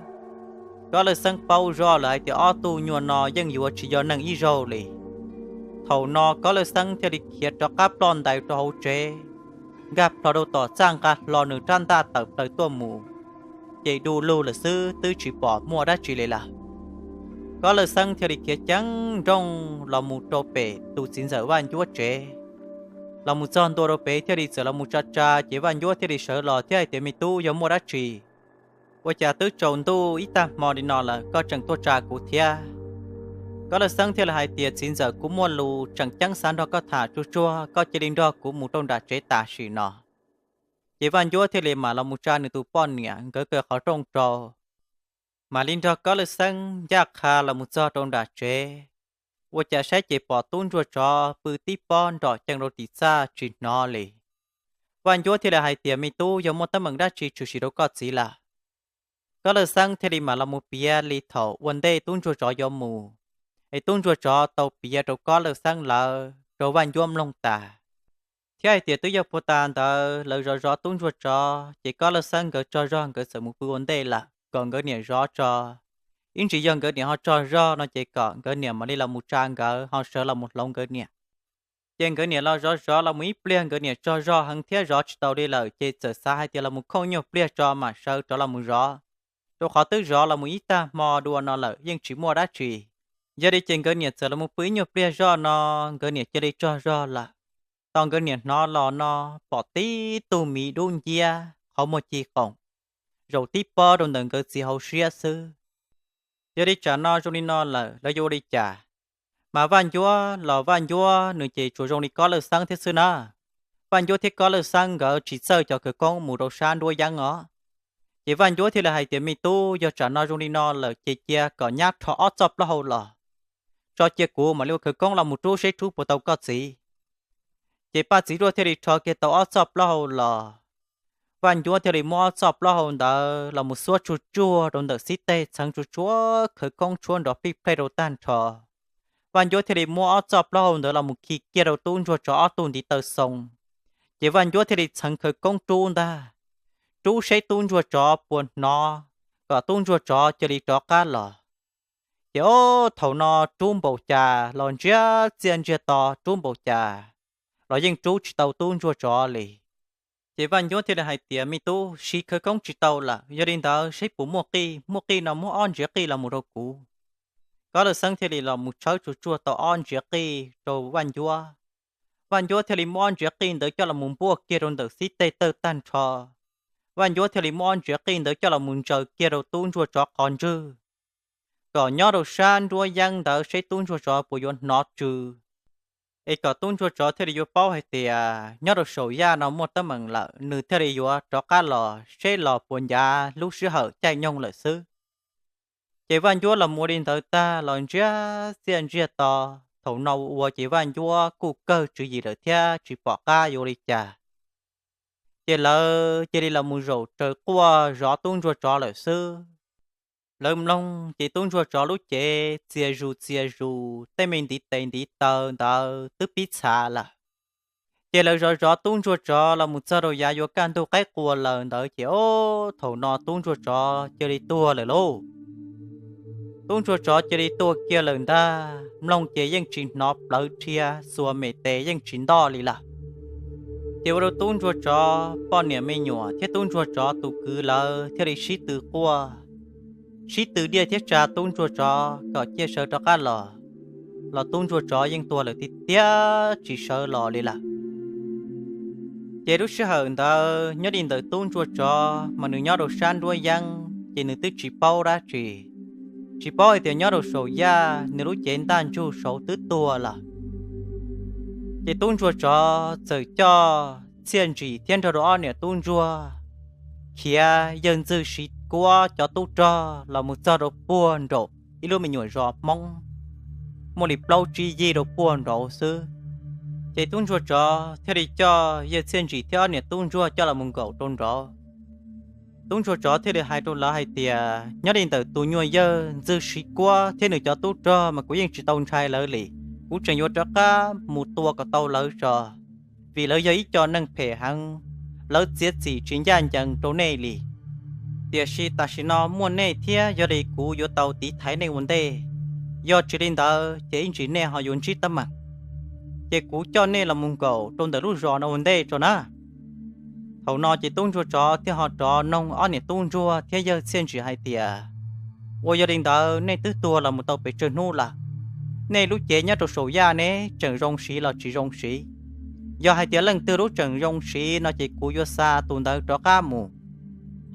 Kob Lawj Xeeb paub zoj lawm hais tias ob tug nyuam no yeej yuav tsis yog neeg ib zaug li. Thaum no Kob Lawj Xeeb thiaj li khiav rov qab ploj ntais rau hauv tsev, nkag plho rau tom txaj nqa hlo nws rab ntaj tawm plaws tuaj mus, ces du lug lawm xwb twb tsis pom muaj dab tsi li lawm. Kob Lawj Xeeb thiaj li khiav ceev nrooj los mus rau pem tus txiv ntxawm Vaj Ncuab tsev. Los mus txog ntua rau pem thiaj li txawm los mus tsa tsa, ces Vaj Ncuab thiaj li sawv los thiab hais tias, Me tub, yog muaj dab tsi? Ua cas twb tsaus ntuj ib tag hmo li no lawm koj tseem tuaj tsa kuv thiab? Kob Lawj Xeeb thiaj li hais tias, Txiv ntxawm, kuv muaj lus tseem ceeb xav nrog koj tham tsuag tsuag, koj cia li nrog kuv mus rau nram tsev tam sim no. Ces Vaj Ncuab thiaj li mam los mus tsa nws tus poj niam, nkawd kaw qhov rooj rau, mam li nrog Kob Lawj Xeeb ncaj qha los mus txog rau nram tsev. Ua cas saib ces pom tub ntsuag tsov pw tib pob nrom ceeb rau tim txaj tsis hnov li. Vaj Ncuab thiaj li hais tias, Me tub, yog muaj teeb meem dab tsi tshwm sim rau koj txiv lawm? Kob Lawj Xeeb thiaj li mam los mus piav li thaum ua ntej tub ntsuag tsov yuav mus, es tub ntsuag tsov tau piav rau Kob Lawj Xeeb lawv rau Vaj Ncuab mloog tas, thiab hais tias twb yog puag ta ntawd lawv zov zov tub ntsuag tsov ces Kob Lawj Xeeb nkawd tsaug zog nkawd txawm mus pw ua ntej lawm kom nkawd niam zov tso. Ib ntsis yog nkawd niam ho tsaug zog no ces kom nkawd niam mam li los mus tsa nkawd ho sawv los mus hloov nkawd niam. Ces nkawd niam los zov zov los mus ib pliag nkawd niam tsaug zog heev thiab zov tsis tau li lawm ces txawm xav hais tias los mus khooj nyuag pliag tso mam sawv rov los mus zov, rau qhov twb zov los mus ib tag hmo dua no lawm yeej tsis muaj dab tsi. Yog li ces nkawd niam txawm los mus pw ib nyuag pliag zoj no, nkawd niam cia li tsaug zog lawm. Tau nkawd niam hnov los no, pom tib tug miv dub nciab qhov muag ci qoom, zaum tib pob rau ntawm nkawd txiv hauv siab xwb. Yog li tsam no zoo li no lawm lawv yuav ua li cas? Mas Vaj Ncuab los Vaj Ncuab nws ces tsuas zoo li Kob Lawj Xeeb thiab xwb na. Vaj Ncuab thiab Kob Lawj Xeeb nkawd tsis txawj cov khawv koob mus rau sab nruab yeeb os. Ces Vaj Ncuab thiaj li hais tias, Me tub, yog tsam no zoo li no lawm ces cia kom nyab rho ob txoj plaub hau los, tso cia kuv mam li ua khawv koob los mus rub seb rub puas tau koj txiv. Ces Paj Txiv Ruaj thiaj li rho kiag tau ob txoj plaub hau los. Vaj Ncuab thiaj li muab ob txoj plaub hau ntawd los mus xuab tsuag tsuag rau ntawm xib teg, txheev tsuag tsuag khawv koob tshuab nrov plij plej rau tag nrho. Vaj Ncuab thiaj li muab ob txoj plaub hau ntawd los mus khi kiag rau tub ntsuag tsov ob tug ntiv taw xoo. Ces Vaj Ncuab thiaj li txheev khawv koob rub ntag, rub seb tub ntsuag tsov puas hnov, kom tub ntsuag tsov cia li rov qab los. Ces ob thaum no rub npaum cas los ntsiag txiaj ntsiag to, rub npaum cas los yeej rub tsis tau tub ntsuag tsov li. Ces Vaj Ncuab thiaj li hais tias, Me tub, siv khawv koob tsis tau lawm, yog li ntawd seb puas muaj qij, muaj qij no muab ob ntsiav qij los mus rau kuv. Kob Lawj Xeeb thiaj li los mus tshawb tsuag tsuag tau ob ntsiav qij rau Vaj Ncuab. Vaj Ncuab thiaj li muab ob ntsiav qij ntawd coj los mus npuaj kiag rau ntawm xib teg tawg tag nrho. Vaj Ncuab thiaj li muab ob ntsiav qij ntawd coj los mus ntsaws kiag rau tub ntsuag tsov qhov ntswg, kom nyob rau sab nruab yeeb ntawd seb tub ntsuag tsov puas yuav hnov tsw, es kom tub ntsuag tsov thiaj li yuav paub hais tias nyob rau saum yaj no muaj teeb meem lawm, nws thiaj li yuav rov qab los seb los puas ncav lub sij hawm caij nyoog lawm xwb. Ces Vaj Ncuab los mus ua li ntawd tag los ntsiag txiaj ntsiag to. Thaum no ua ces Vaj Ncuab kuj kawg tswv yim lawm thiab tsis pom qab yuav ua li cas. Ces lawv cia li los mus zaum raws quaj zov tub ntsuag tsov lawm xwb. Lawv mloog ces tub ntsuag tsov lub cev txias zus txias zus, tej me ntiv tes ntiv taw ntawd twb pib txhav lawm. Ces lawv zov zov tub ntsuag tsov los mus txog rau yav yuav kaj ntug qaib qua lawm ntawd ces ob thaum no tub ntsuag tsov cia li tuag lawm lauj. Tub ntsuag tsov cia li tuag kiag lawm ntag, mloog ces yeej tsis hnov plawv rhia, xuas me tes yeej tsis ntoj li lawm. Ces ua rau tub ntsuag tsov poj niam me nyuam thiab tub ntsuag tsov tus kwv lawv thiaj li sib tw quaj, sib tw diaj thiab tsa tub ntsuag tsov kom cia sawv rov qab los, los tub ntsuag tsov yeej tuag lawm tiag tiag tsis sawv los li lawm. Ces lub sij hawm ntawd nyob li ntawm tub ntsuag tsov mas nws nyob rau sab nruab yeeb ces nws twb tsis paub dab tsi, tsis paub hais tias nyob rau saum yaj nws lub cev ntaj ntsug saud twb tuag lawm. Ces tub ntsuag tsov txawm coj Txhiaj Ntsim thiab nrog rau ob niam tub ntsuag khiav yawg Ntxwg Siv Kuab cov tub rog los mus txog rau puag nraum ib lub me nyuam zos Hmoob, muaj li plaub tsib yig rau puag nraud xwb. Ces tub ntsuag tsov thiaj li coj yawg Txhiaj Ntsim thiab ob niam tub ntsuag coj los mus nkaum rau nraud. Tub ntsuag tsov thiaj li hais rau lawv hais tias, nyob li ntawm tus nyuag yawg Ntxwg Siv Kuab thiab nws cov tub rog mas kuv yeej tsis tau ntshai lawv li. Kuv tseem yuav rov qab mus tua kom tau lawv tso, vim lawv yog ib co neeg phem heev, lawv txiav txim tsis ncaj ncees rau nej li. Tiam sis tam sim no muaj nej thiab, yog li kuv yuav tau tiv thaiv nej ua ntej. Yog tsis li ntawd ces ib ntsis nej ho yuav ntsib teeb meem. Ces kuv coj nej los mus nkaum rau ntawm lub zos no ua ntej tso na. Thaum no ces tub ntsuag tsov thiaj ho rov noog ob niam tub ntsuag thiab yawg Txhiaj Ntsim hais tias, ua yog li ntawd nej twb tuag los mus tau pes tsawg hnub lawm? Nej lub cev nyob rau saum yaj ne tseem zoo siv los tsis zoo siv? Yog hais tias leej twg lub tseem zoo siv no ces kuv yuav xa tus ntawd rov qab mus.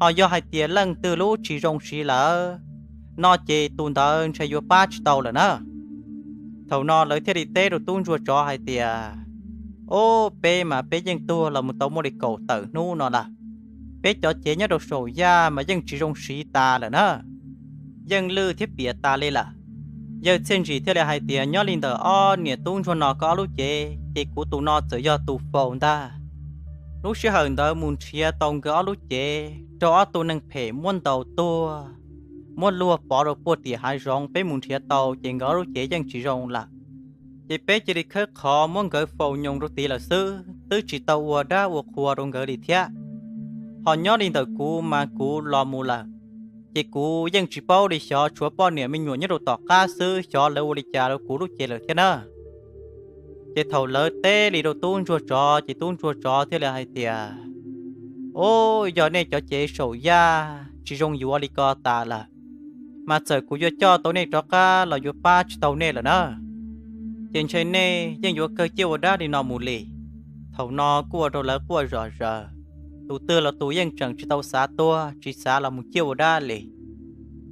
Ho yog hais tias leej twg lub tsis zoo siv lawm no ces tus ntawd ntshe yuav pab tsis tau lawm na. Thaum no lawv thiaj li teb rau tub ntsuag tsov hais tias, o, peb mas peb yeej tuag los mus tau muaj li kaum tawm hnub no lawm. Peb cov cev nyob rau saum yaj mas yeej tsis zoo siv tas lawm na, yeej lwj thiab piam tas li lawm. Yawg Txhiaj Ntsim thiaj li hais tias, nyob li ntawm ob niam tub ntsuag no koj ob lub cev ces kuv tus no txawm yog tus faus ntag. Lub sij hawm ntawd mus nrhiav tau nkawd ob lub cev rau ob tug neeg phem muab ntaus tuag, muab luag pov rau puag tim hav zoov, peb mus nrhiav tau ces nkawd ob lub cev yeej tsis zoo lawm. Ces peb cia li khawb qhov muab nkawd faus nyoos rau tid lawm xwb, twb tsis tau ua dab ua qhua rau nkawd li thiab. Ho nyob li ntawm kuv mas kuv los mus lawm, ces kuv yeej tsis paub li, xyov tshuav poj niam me nyuam nyob rau tom qab xwb, xyov lawv ua li cas rau kuv lub cev lawm thiab na. Ces thaum lawv teb li rau tub ntsuag tsov ces tub ntsuag tsov thiaj li hais tias, o, yog nej cov cev saum yaj tsis zoo yuav li ko tas lawm, mas txawm kuv yuav coj tau nej rov qab los yuav pab tsis tau nej lawm na. Ces ntshe nej yeej yuav kawg ciaj ua dab li no mus li. Thaum no kuj ua rau lawv quaj zom zaws, tus twg los tus yeej tseem tsis tau xav tuag tsis xav los mus ciaj ua dab li.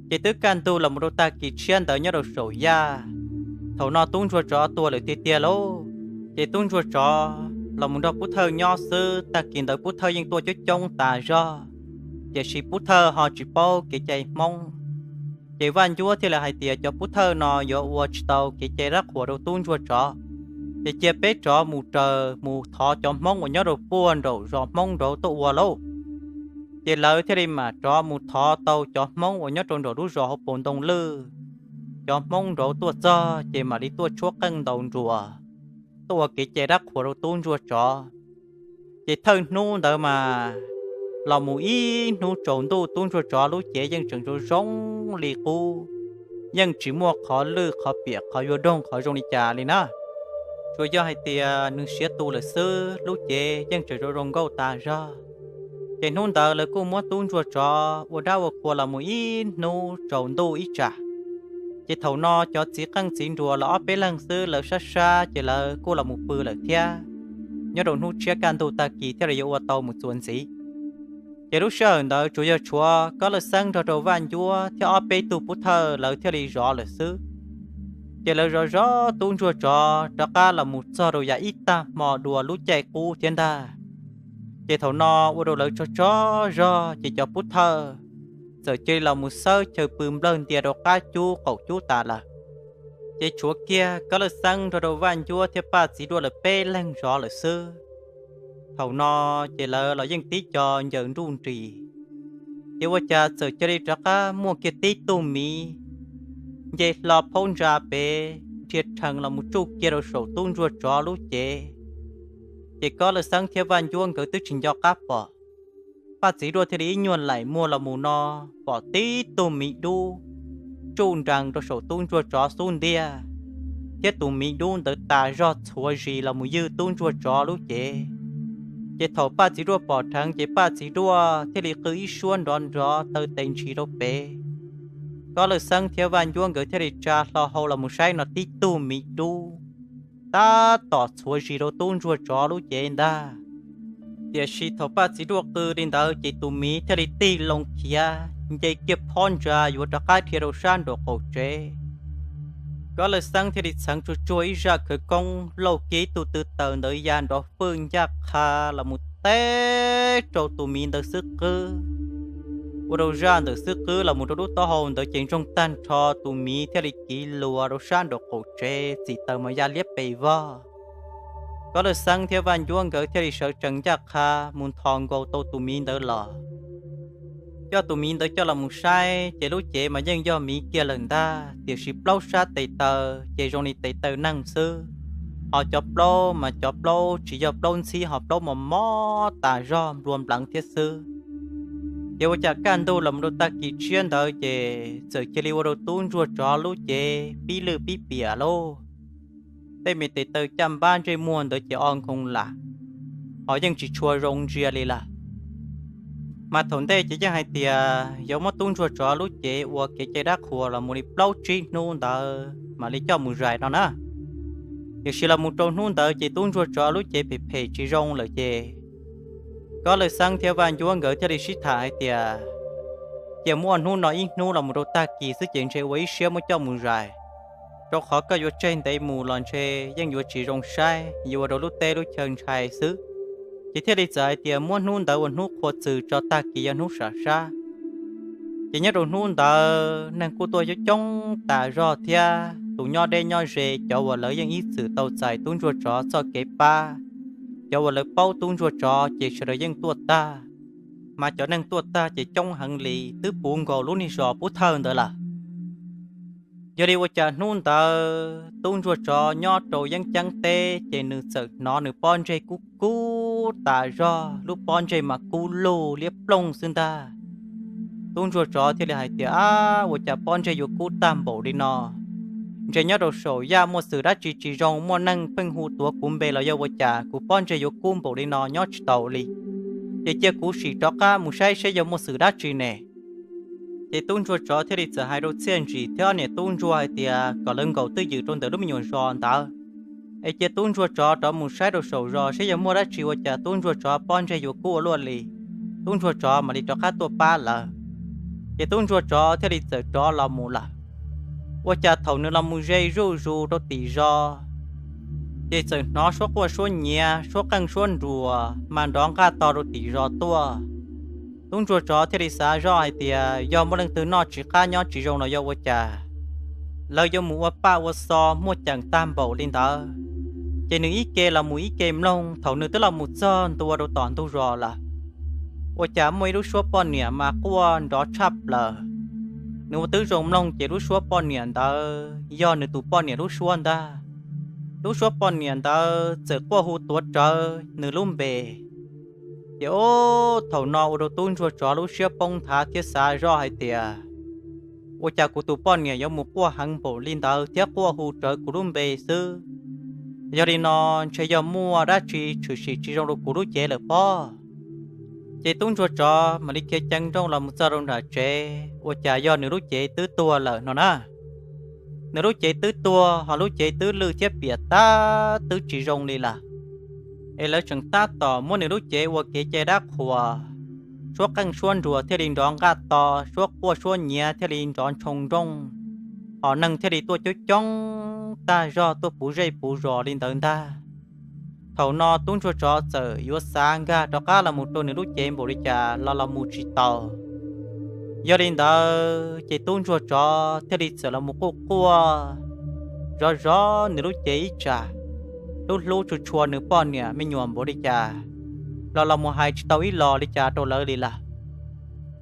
Ces twb kaj ntug los mus rau tag kis tshiab ntawd nyob rau saum yaj, Thaum no tub ntsuag tsov tuag lawm tiag tiag lauj. Ces tub ntsuag tsov los mus nrog pub thawj nyob xwb, tag kis ntawd pub thawj yeej tuaj coob coob tas zog, tiam sis pub thawj ho tsis paub kev cai Hmoob. Ces Vaj Ncuab thiaj li hais tias cov pub thawj no yuav ua tsis tau kev cai dab qhuas rau tub ntsuag tsov, ces cia peb rov mus raws mus thov cov Hmoob uas nyob rau puag nraum zos Hmoob nraud tuaj ua lauj. Ces lawv thiaj li mam rov mus thov tau cov Hmoob uas nyob rau nraum lub zos hauv paus ntoo lwj. Cov Hmoob nraud tuaj txog ces mam li tuaj tshuab qeej ntaus nruas, tuaj ua kev cai dab qhuas rau tub ntsuag tsov. Ces thawj hnub ntawd mas los mus ib hnub tsaus ntuj tub ntsuag tsov lub cev yeej tseem zoo zoo li qub, yeej tsis muaj qhov lwj qhov piam qhov yuav doog qhov zoo li cas li na. Tsuas yog hais tias nws siav tu lawm xwb, lub cev yeej tseem zoo zoo nkauj tas zog. Ces hnub ntawd lawv kuj muab tub ntsuag tsov ua dab ua qhua los mus ib hnub tsaus ntuj ib tsam. Ces thaum no cov txiv qeej txiv nruas los ob peb leeg xwb, lawv sab sab ces lawv kuj los mus pw lawm thiab. Nyob rau hnub tshiab kaj ntug tag kis thiaj li yuav ua tau mus txuas ntxiv. Ces lub sij hawm ntawd tsuas yog tshuav Kob Lawj Xeeb nrog rau Vaj Ncuab thiab ob peb tug pub thawj lawv thiaj li zov lawm xwb. Ces lawv zov zov tub ntsuag tsov rov qab los mus txog rau yav ib tag hmo dua lub caij qub thiab ntag. Ces thaum no ua rau lawv tsaug tsaug zog, ces cov pub thawj txawm cia li los mus xawb chaw pw nplawg ntia rau qab cub qaum cub tas lawm. Ces tshuav kiag Kob Lawj Xeeb nrog rau Vaj Ncuab thiab Paj Txiv Duaj lawv peb leeg zov lawm xwb. Thaum no ces lawv los yeej tib co ncaws nruj nris, ces ua cas txawm cia li rov qab muaj kiag tib tug miv nce hlo phaub ntsa pem dhia rhees los mus tsuj kiag rau saum tub ntsuag tsov lub cev. Ces Kob Lawj Xeeb thiab Vaj Ncuab nkawd twb tsis nco qab pom, Paj Txiv Duaj thiaj li ib nyuag laim muag los mus no pom tib tug miv dub tsuj nrees rau saum tub ntsuag tsov xub ntiag, thiab tus miv dub ntawd tas zog txhuav zis los mus ywg tub ntsuag tsov lub cev. Ces thaum Paj Txiv Duaj pom dheev ces Paj Txiv Duaj thiaj li qw ib suab nrov nrov taw tes ntshis rau pem. Kob Lawj Xeeb thiab Vaj Ncuab nkawd thiaj li tsa hlo hau los mus saib no tib tug miv dub tab tom txhuav zis rau tub ntsuag tsov lub cev ntag. Tiam sis thaum Paj Txiv Duaj qw li ntawd ces tus miv thiaj li tig loo khiav nce kiag phaub ntsa yuav rov qab dhia rau sab nraum qaum tsev. Kob Lawj Xeeb thiaj li txheev tsuag tsuag ib zaj khawv koob lauj kiag ib tug tw taws ntawd ya nrov fwj ncaj qha los mus teb rau tus miv ntawd xub qwb. Ua rau zaj ntawm xub qwb los mus rau lub taub hau ntawd ces ntsoog tag nrho, tus miv thiaj li kiv luas rau sab nraum qaum tsev txim taws mas ya liab pes vog. Kob Lawj Xeeb thiab Vaj Ncuab nkawd thiaj li sawv tsees ncaj qha mus nthos nkaus tau tus miv ntawd los. Coj tus miv ntawd coj los mus saib ces lub cev mas yeej yog miv kiag lawm ntag, tiam sis plaub sab tes taw ces zoo li tes taw neeg xwb, ho cov plaub mas cov plaub tsis yog plaub ntxhib, ho plaub mos mos tas zog nplua npleev thiab xwb. Ces ua cas kaj ntug los mus rau tag kis tshiab ntawd ces txawm cia li ua rau tub ntsuag tsov lub cev pib lwj pib piam lauj. Tej me tes taw caj npab ntsej muag ntawd ces o nkoo lam, ho yeej tsis tshua zoo ntsia li lawm. Mas thaum ntej ces yeej hais tias yuav muab tub ntsuag tsov lub cev ua kev cai dab qhuas los mus li plaub tsib hnub ntawd mam li coj mus zais no na. Tiam sis los mus rau hnub ntawd ces tub ntsuag tsov lub cev phem phem tsis zoo lawm ces Kob Lawj Xeeb thiab Vaj Ncuab nkawd thiaj li sib tham hais tias cia muab ua hnub no ib hnub los mus rau tag kis xwb ces ntshe ua ib siab muab coj mus zais, rau qhov koj yuav tseg ntev mus los ntshe yeej yuav tsis zoo saib, yuav ua rau lub teb lub chaw ntshai xwb. Ces thiaj li txawm hais tias muab hnub ntawd ua hnub qhuav txwm tso, tag kis yog hnub sam sab. Ces nyob rau hnub ntawd neeg kuj tuaj coob coob tas zog thiab, tus nyob deb nyob ze, cov uas lawv yeej ib txwm tau txais tub ntsuag tsov txoj kev pab, cov uas lawv paub tub ntsuag tsov ces sawv daws yeej tuaj tag. Mas cov neeg tuaj tag ces coob heev li, twb puv nkaus lub niag zos pub thawj ntawd lawm. Yog li ua cas hnub ntawd tub ntsuag tsov nyob rau yeeb ceeb teb ces nws txawm hnov nws pob ntseg kub kub tas zog, lub pob ntseg mas kub lug liab ploog xwb ntag. Tub ntsuag tsov thiaj li hais tias, Ab, ua cas pob ntseg yuav kub tag npaum li no? Ntshe nyob rau saum yaj muaj xwm dab tsi tsis zoo, muaj neeg pheej hu tuav kuv npe los yog ua cas kuv pob ntseg yuav kub npaum li no nyob tsis tau li. Ces cia kuv sim rov qab mus saib seb yog muaj xwm dab tsi ne. Ces tub ntsuag tsov thiaj li txawm hais rau Txhiaj Ntsim thiab ob niam tub ntsuag hais tias kom lawv nkaum twj ywm rau ntawm lub me nyuam zos ntawd, es cia tub ntsuag tsov rov mus saib rau saum zos seb yog muaj dab tsi ua cas tub ntsuag tsov pob ntseg yuav kub ua luaj li, tub ntsuag tsov mam li rov qab tuaj pab lawv. Ces tub ntsuag tsov thiaj li txawm rov los mus lawm. Ua cas thaum nws los mus ze zuj zus rau tim zos, ces txawm hnov suab quaj suab nyiav, suab qeej suab nruas mas nrov nqaj to rau tim zos tuaj. Tub ntsuag tsov thiaj li xav zoj hais tias yog muaj leej twg noj tsis qab nyob tsis zoo los yog ua cas, lawv yuav mus ua paj ua xo muaj ceem tag npaum li ntawd, ces nws ib ke los mus ib ke mloog. Thaum nws twb los mus txog ntua rau tom ntug zos lawm, ua cas muaj ib lub suab poj niam mas quaj nrov tshaj plaws. Nws ua twb zoo mloog ces lub suab poj niam ntawd yog nws tus poj niam lub suab ntag. Lub suab poj niam ntawd txawm quaj hu tuav rawv nws lub npe. Ces o, thaum no ua rau tub ntsuag tsov lub siab poob nthav thiab xav zoj hais tias, ua cas kuv tus poj niam yuav mus quaj heev npaum li ntawd thiab quaj hu rawv kuv lub npe xwb? Yog li no ntshe yog muaj dab tsi tshwm sim tsis zoo rau kuv lub cev lawm pob. Ces tub ntsuag tsov mam li khiav ceev nrooj los mus txog rau nram tsev, ua cas yog nws lub cev twb tuag lawm no na. Nws lub cev twb tuag, ho lub cev twb lwj thiab piam tag twb tsis zoo li lawm. Es lawv tseem tab tom muab nws lub cev ua kev cai dab qhuas, suab qeej suab nruas thiaj li nrov nqaj to, suab quaj suab nyiav thiaj li nrov ntshoo nrooj, ho neeg thiaj li tuaj coob coob tag zog tuaj puv zej puv zos li ntawd ntag. Thaum no tub ntsuag tsov txawm yuav xav nkag rov qab los mus rau nws lub cev npaum li cas los los mus tsis tau. Yog li ntawd ces tub ntsuag tsov thiaj li txawm los mus quj quaj zov zov nws lub cev ib tsam, hlub hlub tshua tshua nws poj niam me nyuam npaum li cas los los mus hais tsis tau ib los li cas rau lawv li lawm.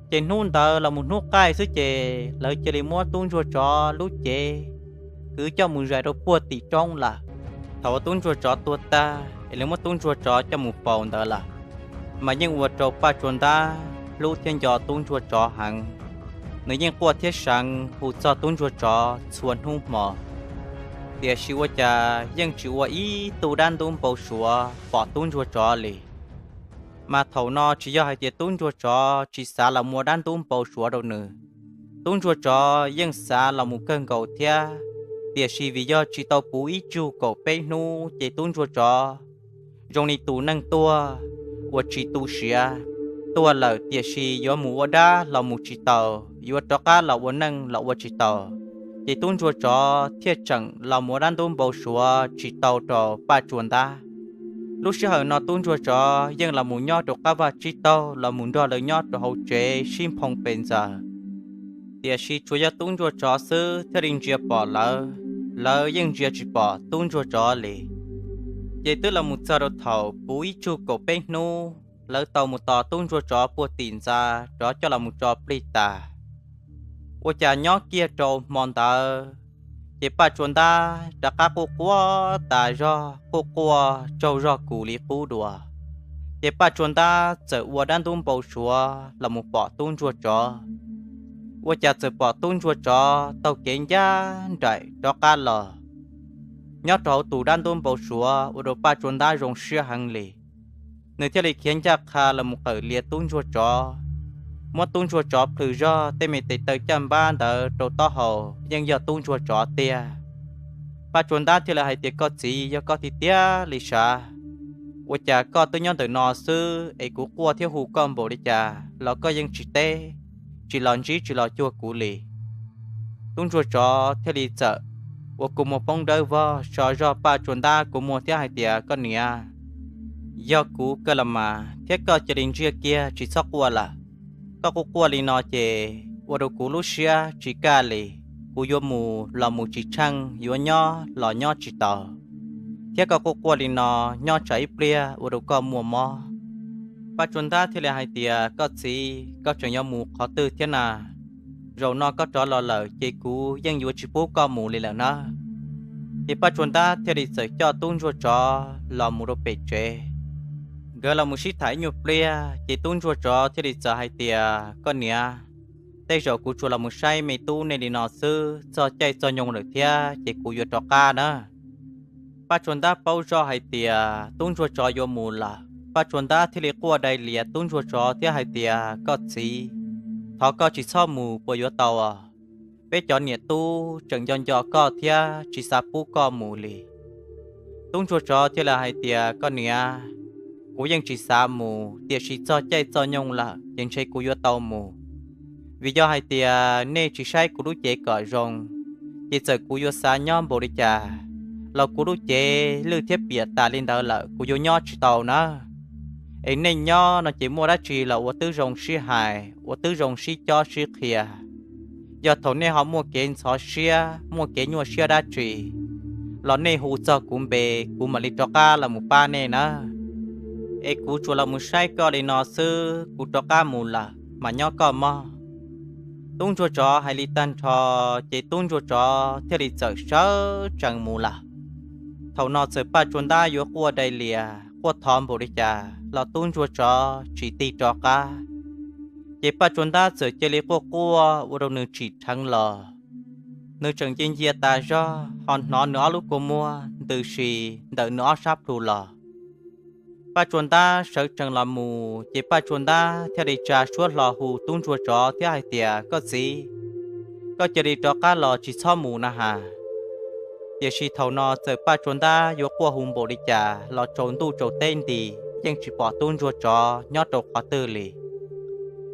Ces hnub ntawd los mus hnub qaij xwb ces lawv cia li muab tub ntsuag tsov lub cev kwv coj mus zais rau puag tim roob lawm. Thaum uas tub ntsuag tsov tuag tag es lawv muab tub ntsuag tsov coj mus faus ntawd lawm, mas yeej ua rau Paj Tsua Ntab hlub thiab nco tub ntsuag tsov heev. Nws yeej quaj thiab seev hu txog tub ntsuag tsov txhua hnub hmo, tiam sis ua cas yeej tsis ua ib tug dab ntub npau suav pom tub ntsuag tsov li. Mas thaum no tsis yog hais tias tub ntsuag tsov tsis xav los mus ua dab ntub npau suav rau nws, tub ntsuag tsov yeej xav los mus kawg nkaus thiab, tiam sis vim yog tsis tau puv ib tsug kaum peb hnub ces tub ntsuag tsov zoo li tus neeg tuag uas tsis tu siav, tuag lawm tiam sis yuav mus ua dab los mus tsis taus, yuav rov qab los ua neej los ua tsis taus. Ces tub ntsuag tsov thiaj tseem los mus ua dab ntub npau suav tsis tau rau Paj Tsua Ntab. Lub sij hawm no tub ntsuag tsov yeej los mus nyob rau qab vaj tsib taug los mus nrog lawv nyob rau hauv tsev sib nphoo pes ntxaws. Tiam sis tsuas yog tub ntsuag tsov xwb thiaj li ntsia pom lawv, lawv yeej ntsia tsis pom tub ntsuag tsov li. Ces twb los mus txog rau thaum puv ib tsug kaum peb hnub, lawv tau mus tos tub ntsuag tsov puag tim ntxa rov coj los mus tso plig tas. Ua cas nyob kiag rau hmo ntawd, ces Paj Tsua Ntab rov qab quj quaj tas zog, quj quaj tsaug zog kus li qub dua. Ces Paj Tsua Ntab txawm ua dab ntub npau suav los mus pom tub ntsuag tsov. Ua cas txawm pom tub ntsuag tsov taug kev ncaj nraim rov qab los. Nyob rau hauv tus dab ntub npau suav ua rau Paj Tsua Ntab zoo siab heev li. Nws thiaj li khiav ncaj qha los mus qawm lias tub ntsuag tsov, muab tub ntsuag tsov plhws zog tej me tes taw caj npab ntawd rau taub hau yeej yog tub ntsuag tsov tiag. Paj Tsua Ntab thiaj li hais tias, koj txiv, yog koj tiag tiag li sav, ua cas koj twb nyob ntawm no xwb es kuv quaj thiab hu koj npaum li cas los koj yeej tsis teb, tsis los ntsib tsis los cuag kuv li. Tub ntsuag tsov thiaj li txawm ua kua muag poob dawb vog so zog Paj Tsua Ntab kua muag thiab hais tias, koj niam, yog kuv kawg los mas thiab, koj cia li ntsiag kiag tsis txhob quaj lawm. Koj quaj quaj li no ces ua rau kuv lub siab tsis kaj li. Kuv yuav mus los mus tsis tsheej, yuav nyob los nyob tsis tau, thiab koj quaj quaj li no nyob tsam ib pliag ua rau koj muaj mob. Paj Tsua Ntab thiaj li hais tias, koj txiv, koj tseem yuav mus qhov twg thiab na? Zaum no koj rov los lawm ces kuv yeej yuav tsis pub koj mus li lawm na. Ces Paj Tsua Ntab thiaj li txawm coj tub ntsuag tsov los mus rau pem tsev. Nkawd los mus sib tham ib nyuag pliag ces tub ntsuag tsov thiaj li txawm hais tias, koj niam, tej zaum kuv tsuas los mus saib me tub nej li no xwb, txog caij txog nyoog lawm thiab ces kuv yuav rov qab na. Paj Tsua Ntab paub zoj hais tias tub ntsuag tsov yuav mus lawm, Paj Tsua Ntab thiaj li quaj dai lias tub ntsuag tsov thiab hais tias, koj txiv, thov koj tsis txhob mus puas yuav tau? Peb cov niam tub tseem nco nco koj thiab tsis xav pub koj mus li. Tub ntsuag tsov thiaj li hais tias, koj niam, kuv yeej tsis xav mus, tiam sis txog caij txog nyoog lawm ces ntshe kuv yuav tau mus. Vim yog hais tias nej tsis saib kuv lub cev kom zoo, ces txawm kuv yuav xav nyob npaum li cas los kuv lub cev lwj thiab piam tas li ntawd lawm kuv yuav nyob tsis tau na. Es nej nyob no ces muaj dab tsi los ua tib zoo sib hais, ua tib zoo sib cob sib qhia. Yog thaum nej ho muaj kev ntxhov siab, muaj kev nyuaj siab dab tsi los nej hu txog kuv npe, kuv mam li rov qab los mus pab nej na. Es kuv tsuas los mus saib koj li no xwb, kuv rov qab mus lawm mas nyob koj mog. Tub ntsuag tsov hais li tag nrho, ces tub ntsuag tsov thiaj li txawm sawv tsees mus lawm. Thaum no txawm Paj Tsua Ntab yuav quaj dai lias quaj thov npaum li cas los tub ntsuag tsov tsis tig rov qab. Ces Paj Tsua Ntab txawm cia li quaj quaj ua rau nws tsim dheev los. Nws tseem cia ncia tas zog ho hnov nws ob lub kua muag ntws si ntawm nws ob sab plhu los. Paj Tsua Ntab sawv tsees los mus ces Paj Tsua Ntab thiaj li tsa suab hlo hu tub ntsuag tsov thiab hais tias, koj txiv, koj cia li rov qab los tsis txhob mus na has. Tiam sis thaum no txawm Paj Tsua Ntab yuav quaj hu npaum li cas los tsaus ntuj tsaus teb nti yeej tsis pom tub ntsuag tsov nyob rau qhov twg li.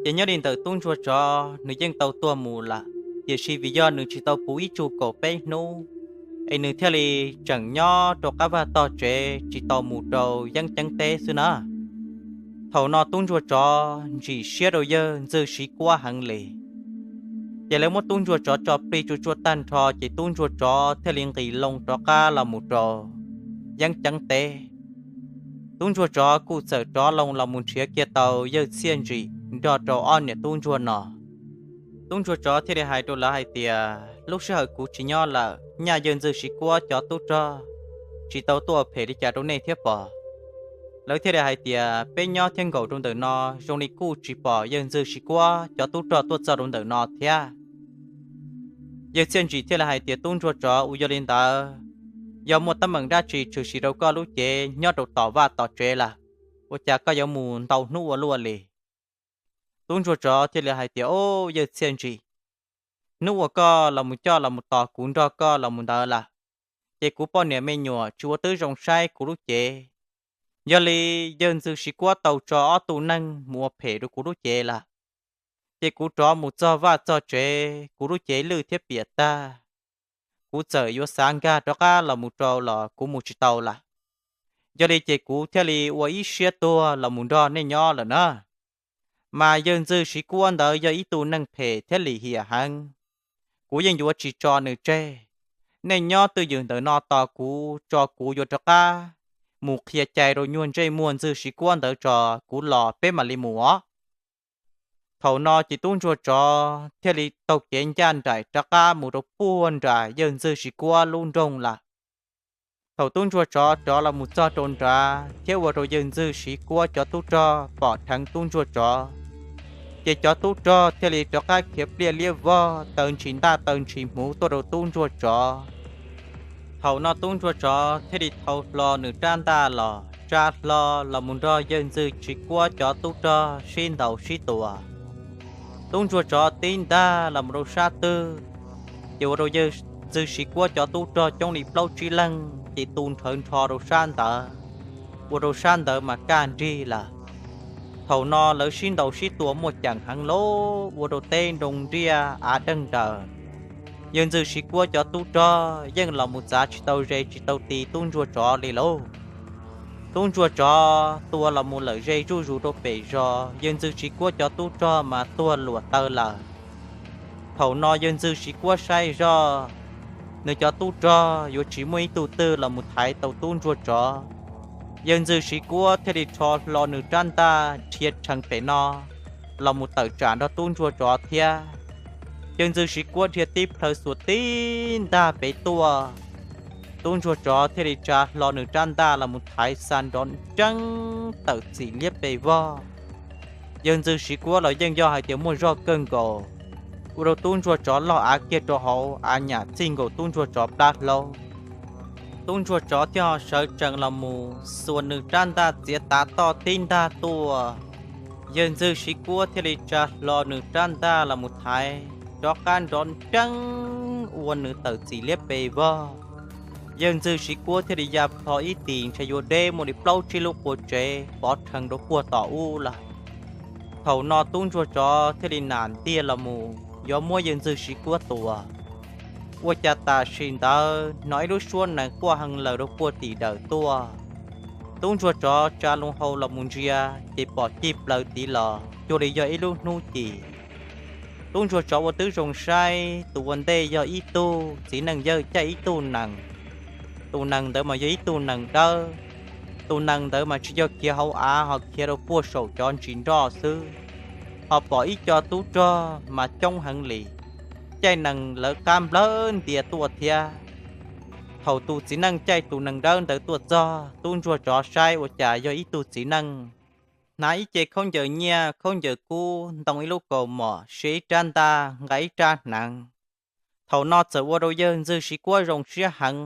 Ces nyob li ntawm tub ntsuag tsov nws yeej tau tuag mus lawm, tiam sis vim yog nws tsis tau puv ib tsug kaum peb hnub, es nws thiaj li tseem nyob rau qab vaj tog tsev tsis tau mus rau yeeb ceeb teb xwb na. Thaum no tub ntsuag tsov ntsim siab rau yawg ntxwg siv kuab heev li. Ces lawv muab tub ntsuag tsov tso plig tsuj tsuaj tag nrho ces tub ntsuag tsov thiaj li nqis loo rov qab los mus rau yeeb ceeb teb. Tub ntsuag tsov kuj txawm rov loo los mus nrhiav kiag tau yawg txhiaj ntsim nrog rau ob niam tub ntsuag no. Tub ntsuag tsov thiaj li hais rau lawv hais tias, lub sij hawm kuv tsis nyob lawm nyaj yawg ntxwg siv kuab cov tub rog tsis tau tuaj phem li cas rau nej thiab pom? Lawv thiaj li hais tias, peb nyob thiab nkaum rau ntawm no zoo li kuj tsis pom yawg ntxwg siv kuab cov tub rog tuaj txog rau ntawm no thiab. Yawg txhiaj ntsim thiaj li hais tias, tub ntsuag tsov, ua yog li ntawd, yog muaj teeb meem dab tsi tshwm sim rau koj lub cev nyob rau tom vaj tom tsev lawm, ua cas koj yuav mus ntau hnub ua luaj li? Tub ntsuag tsov thiaj li hais tias, o, yawg txhiaj ntsim, hnub uas koj los mus coj los mus tos kuv nrog koj los mus ntawd lawm, ces kuv poj niam me nyuam tsis ua twb zoo saib kuv lub cev. Yog li yawg ntxwg siv kuab tau tso ob tug neeg mus ua phem rau kuv lub cev lawm, ces kuv rov mus txog vaj txog tsev kuv lub cev lwj thiab piam tag. Kuv txawm yuav xav nkag rov qab los mus rau los kuv mus tsis tau lawm. Yog li ces kuv thiaj li ua ib siab tuag los mus nrog nej nyob lawm na. Mas yawg ntxwg siv kuab ntawd yog ib tug neeg phem thiab lim hiam heev, kuv yeej yuav tsis tso nws tseg. Nej nyob twj ywm ntawm no tos kuv, tso kuv yuav rov qab mus qhia cai rau nyuag ntsej muag ntxwg siv kuab ntawd tso, kuv los peb mam li mus os. Thaum no ces tub ntsuag tsov thiaj li taug kev ncaj nraim rov qab mus rau puag nram yawg ntxwg siv kuab lub nroog lawm. Thaum tub ntsuag tsov rov los mus txog rau nrad thiab ua rau yawg ntxwg siv kuab cov tub rog pom dheev tub ntsuag tsov, ces cov tub rog thiaj li rov qab khiav pliaj liab vog taw ntshis ntaj taw ntshis hmuv tuaj rau tub ntsuag tsov. Thaum no tub ntsuag tsov thiaj li thau hlo nws rab ntaj los tsa hlo los mus nrog yawg ntxwg siv kuab cov tub rog sib ntaus sib tua. Tub ntsuag tsov tib ntaj los mus rau sab twg, ces ua rau yawg ntxwg siv kuab cov tub rog coob li plaub tsib leeg ces tu nrhawv nrho rau sab ntawd, ua rau sab ntawd mas kaj nrig lawm. Thaum no lawv sib ntaus sib tua muaj ceem heev lauj, ua rau teb nroo nriaj av deeg nraws. Yawg ntxwg siv kuab cov tub rog yeej los mus txav tsis tau ze tsis tau ti tub ntsuag tsov li lauj. Tub ntsuag tsov tua los mus lawm ze zuj zus rau pem zos, yawg ntxwg siv kuab cov tub rog mas tuag luam taw lawm. Thaum no yawg ntxwg siv kuab saib zoj, nws cov tub rog yuav tsis muaj ib tug twg los mus thaiv tau tub ntsuag tsov. Yawg ntxwg siv kuab thiaj li rho hlo nws rab ntaj dhia rhees pem no los mus tawm tsam nrog tub ntsuag tsov thiab. Yawg ntxwg siv kuab dhia tib plhaw xuas tib ntaj pem tuaj, tub ntsuag tsov thiaj li tsa hlo nws rab ntaj los mus thaiv xa nrov nreeb tawm txim liab pes vog. Yawg ntxwg siv kuab los yeej yog hais tias muaj zog kawg nkaus, ua rau tub ntsuag tsov loj av kiag rau hauv av nyam txij nkaus tub ntsuag tsov plab hlaub. Tub ntsuag tsov thiaj ho sawv tsees los mus xuas nws rab ntaj txiav tav toj tib ntaj tuaj. Yawg ntxwg siv kuab thiaj li tsa hlo nws rab ntaj los mus thaiv rov qab nrov nreeb ua nws tawm txim liab pes vog. Yawg ntxwg siv kuab thiaj li ya plho ib tis ntshe yuav deb muaj li plaub tsib lub qua tsev pov rhees rau puag tom ub lawm. Thaum no tub ntsuag tsov thiaj li nam ntiag los mus yuav muab yawg ntxwg siv kuab tua. Ua cas tam sim ntawd hnov ib lub suab nees quaj heev lawm rau puag tim dawm tuaj. Tub ntsuag tsov tsa loo hau los mus ntsia, ces pom cig plaws tid los cuag li yog ib lub hnub ci. Tub ntsuag tsov ua tib zoo saib, tus ua ntej yog ib tug txiv neej yawg caij ib tug nees. Tus nees ntawd mas yog ib tug nees dawb. Tus nees ntawd mas tsis yog khiav hauv av, ho khiav rau puag saum cov ntsis nroj xwb. Ho pom ib co tub rog mas coob heev li, caij nees lawv qab nplawg ntia tuaj thiab. Thaum tus txiv neej caij tus nees dawb ntawd tuaj txog, tub ntsuag tsov saib ua cas yog ib tug txiv neej hnav ib ce khaub ncaws nyiaj khaub ncaws kub, ntoo ib lub kaus mom, siv ib rab ntaj, nqa ib rab hneev. Thaum no txawm ua rau yawg ntxwg Siv Kuab zoo siab heev.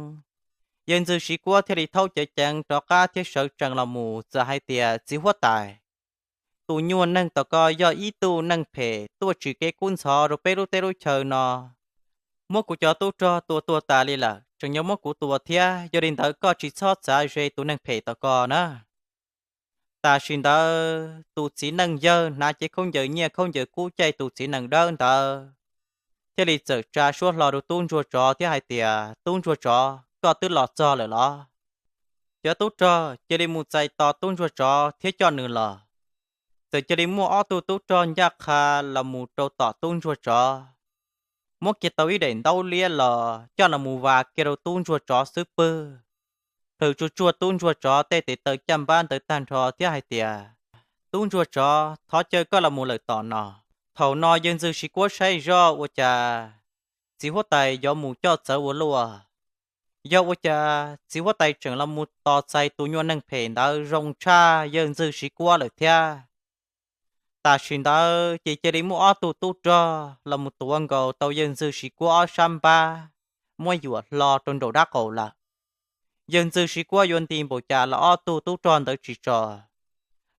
Yawg ntxwg Siv Kuab thiaj li thaub ceev ceev rov qab thiab sawv tsees los mus txawm hais tias, Txiv huab tais, tus nyuag neeg tom ko yog ib tug neeg phem tuaj tsim kev kub ntxhov rau peb lub teb lub chaw no. Muab kuv cov tub rog tua tuag tas li lawm, tseem yuav muab kuv tua thiab. Yog li ntawd koj tsis txhob txav ze tus neeg phem tom ko na. Tam sim ntawd tus txiv neej yawg hnav cev khaub ncaws nyiaj khaub ncaws kub caij tus txiv nees dawb ntawd thiaj li txawm tsa suab hlo rau tub ntsuag tsov thiab hais tias, Tub ntsuag tsov, koj twb los txog lawm los? Cov tub rog cia li mus txais tos tub ntsuag tsov thiab coj nws los. Txawm cia li muaj ob tug tub rog ncaj qha los mus rau tom tub ntsuag tsov, muab kiag tau ib daim ntaub liab los coj los mus vas kiag rau tub ntsuag tsov xub pwg, plhws tsuag tsuag tub ntsuag tsov tej tes taw caj npab ntawd tag nrho thiab hais tias, Tub ntsuag tsov, thov caw koj los mus lawm tom no. Thaum no yawg ntxwg Siv Kuab saib zoj ua cas txiv huab tais yuav mus coj txawv ua luaj. Yog ua cas txiv huab tais tseem los mus tos txais tus nyuag neeg phem ntawd zoo tshaj yawg ntxwg Siv Kuab lawm thiab. Tam sim ntawd ces cia li muaj ob tug tub rog los mus tuav nkaus tau yawg ntxwg Siv Kuab ob sab npab, muab yuam hlo rau nraum dab qaum lawm. Yawg ntxwg Siv Kuab yuav nti npaum cas los ob tug tub rog ntawd tsis tso.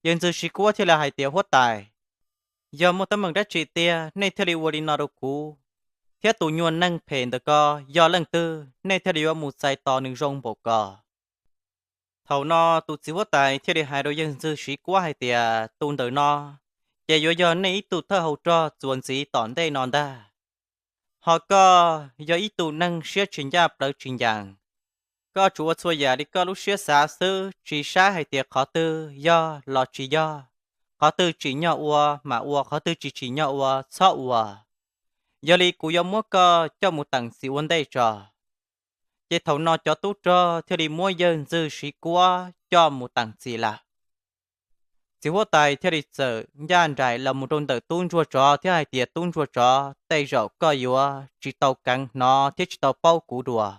Yawg ntxwg Siv Kuab thiaj li hais tias, Huab tais, yog muaj teeb meem dab tsi tiag nej thiaj li ua li no rau kuv, thiab tus nyuag neeg phem ntawm ko yog leej twg nej thiaj li yuav mus txais tos nws zoo npaum ko? Thaum no tus txiv huab tais thiaj li hais rau yawg ntxwg Siv Kuab hais tias, Tus ntawm no ces yuav yog nej ib tug thawj hau rog txuas ntxiv tom ntej no ntag. Ho koj yog ib tug neeg siab tsis ncaj plawv tsis ncees, koj tsuas ua txhua yam li koj lub siab xav xwb, tsis saib hais tias qhov twg yog los tsis yog, qhov twg tsim nyog ua mam ua, qhov twg tsis tsim nyog ua txhob ua. Yog li kuv yuav muab koj coj mus teem txim ua ntej tso. Ces thaum no cov tub rog thiaj li muab yawg ntxwg Siv Kuab coj mus teem txim lawm. Txiv huab tais thiaj li txawm ncaj nraim los mus rau ntawm tub ntsuag tsov thiab hais tias, Tub ntsuag tsov, tej zaum koj yuav tsis tau keev hnov thiab tsis tau paub kuv dua.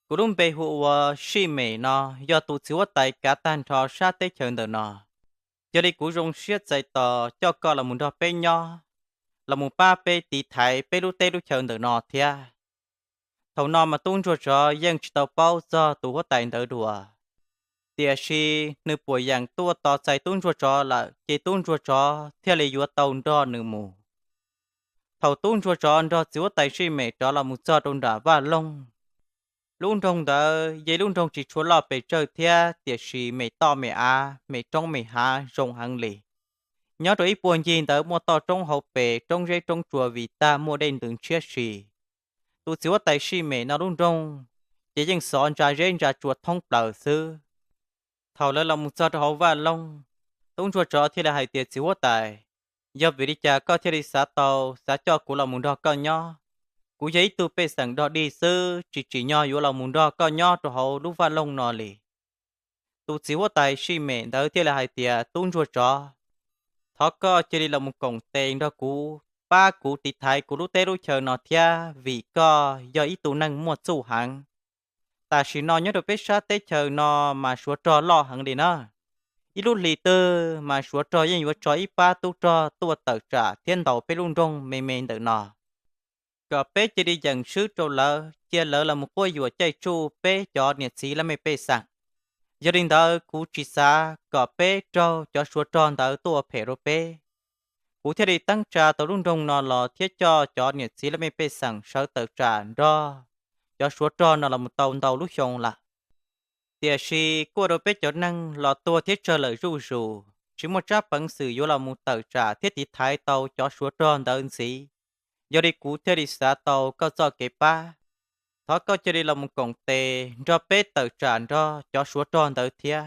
Kuv lub npe hu ua Sij Mem no, yog tus txiv huab tais kav tag nrho sab teb chaws ntawm no. Yog li kuv zoo siab txais tos coj koj los mus nrog peb nyob, los mus pab peb tiv thaiv peb lub teb lub chaw ntawm no thiab. Thaum no mas tub ntsuag tsov yeej tsis tau paub txog tus huab tais ntawd dua. Tiam sis nws puas yeem tuaj tos txais tub ntsuag tsov lawm ces tub ntsuag tsov thiaj li yuav tau nrog nws mus. Thaum tub ntsuag tsov nrog txiv huab tais Sij Mem rov los mus txog rau nram vaj loog, lub nroog ntawd yog lub nroog tsis tshua loj pes tsawg thiab, tiam sis me toj me av me roob me hav zoo heev li. Nyob rau ib puag ncig ntawd muaj toj roob hauv pes, roob zeb roob tsua vim tag muaj dej ntws ntshiab si. Tus txiv huab tais Sij Mem no lub nroog ces yeej xov ntsa zeb ntsa tsua thoob plaws xwb. Thaum lawv los mus txog rau hauv vaj loog, tub ntsuag tsov thiaj li hais tias, Txiv huab tais, yog vim li cas koj thiaj li xav tau, xav coj kuv los mus nrog koj nyob? Kuv yog ib tug pej xeem dog dig xwb, tsis tsim nyog yuav los mus nrog koj nyob rau hauv lub vaj loog no li. Tus txiv huab tais Sij Mem ntawd thiaj li hais tias, Tub ntsuag tsov, thov koj cia li los mus koom tes nrog kuv, pab kuv tiv thaiv kuv lub teb lub chaw no thiab, vim koj yog ib tug neeg muaj txuj heev. Tam sim no nyob rau peb sab teb chaws no mas suav rog loj heev li na. Ib lub hlis twg mas suav rog yeej yuav tso ib pab tub rog tuaj tawm tsam thiab ntaus peb lub nroog me me ntawm no, kom peb cia li yeem swb rau lawv, cia lawv los mus quab yuam caij tsuj peb cov niam txiv laj mej pej xeem. Yog li ntawd kuv tsis xav kom peb raug cov suav rog ntawd tuaj ua phem rau peb. Kuv thiaj li teeb tsa tau lub nroog no los thiab coj cov niam txiv laj mej pej xeem sawv tawm tsam nrog cov suav rog no los mus tau ntau lub xyoo lawm. Tiam sis kuj ua rau peb cov neeg los tuag thiab tsawg lawm zuj zus, tsis muaj tsab peev xwm yuav los mus tawm tsam thiab tiv thaiv tau cov suav rog ntawd ntxiv. Yog li kuv thiaj li xav tau koj txoj kev pab, thov koj cia li los mus koom tes nrog peb tawm tsam nrog cov suav rog ntawd thiab.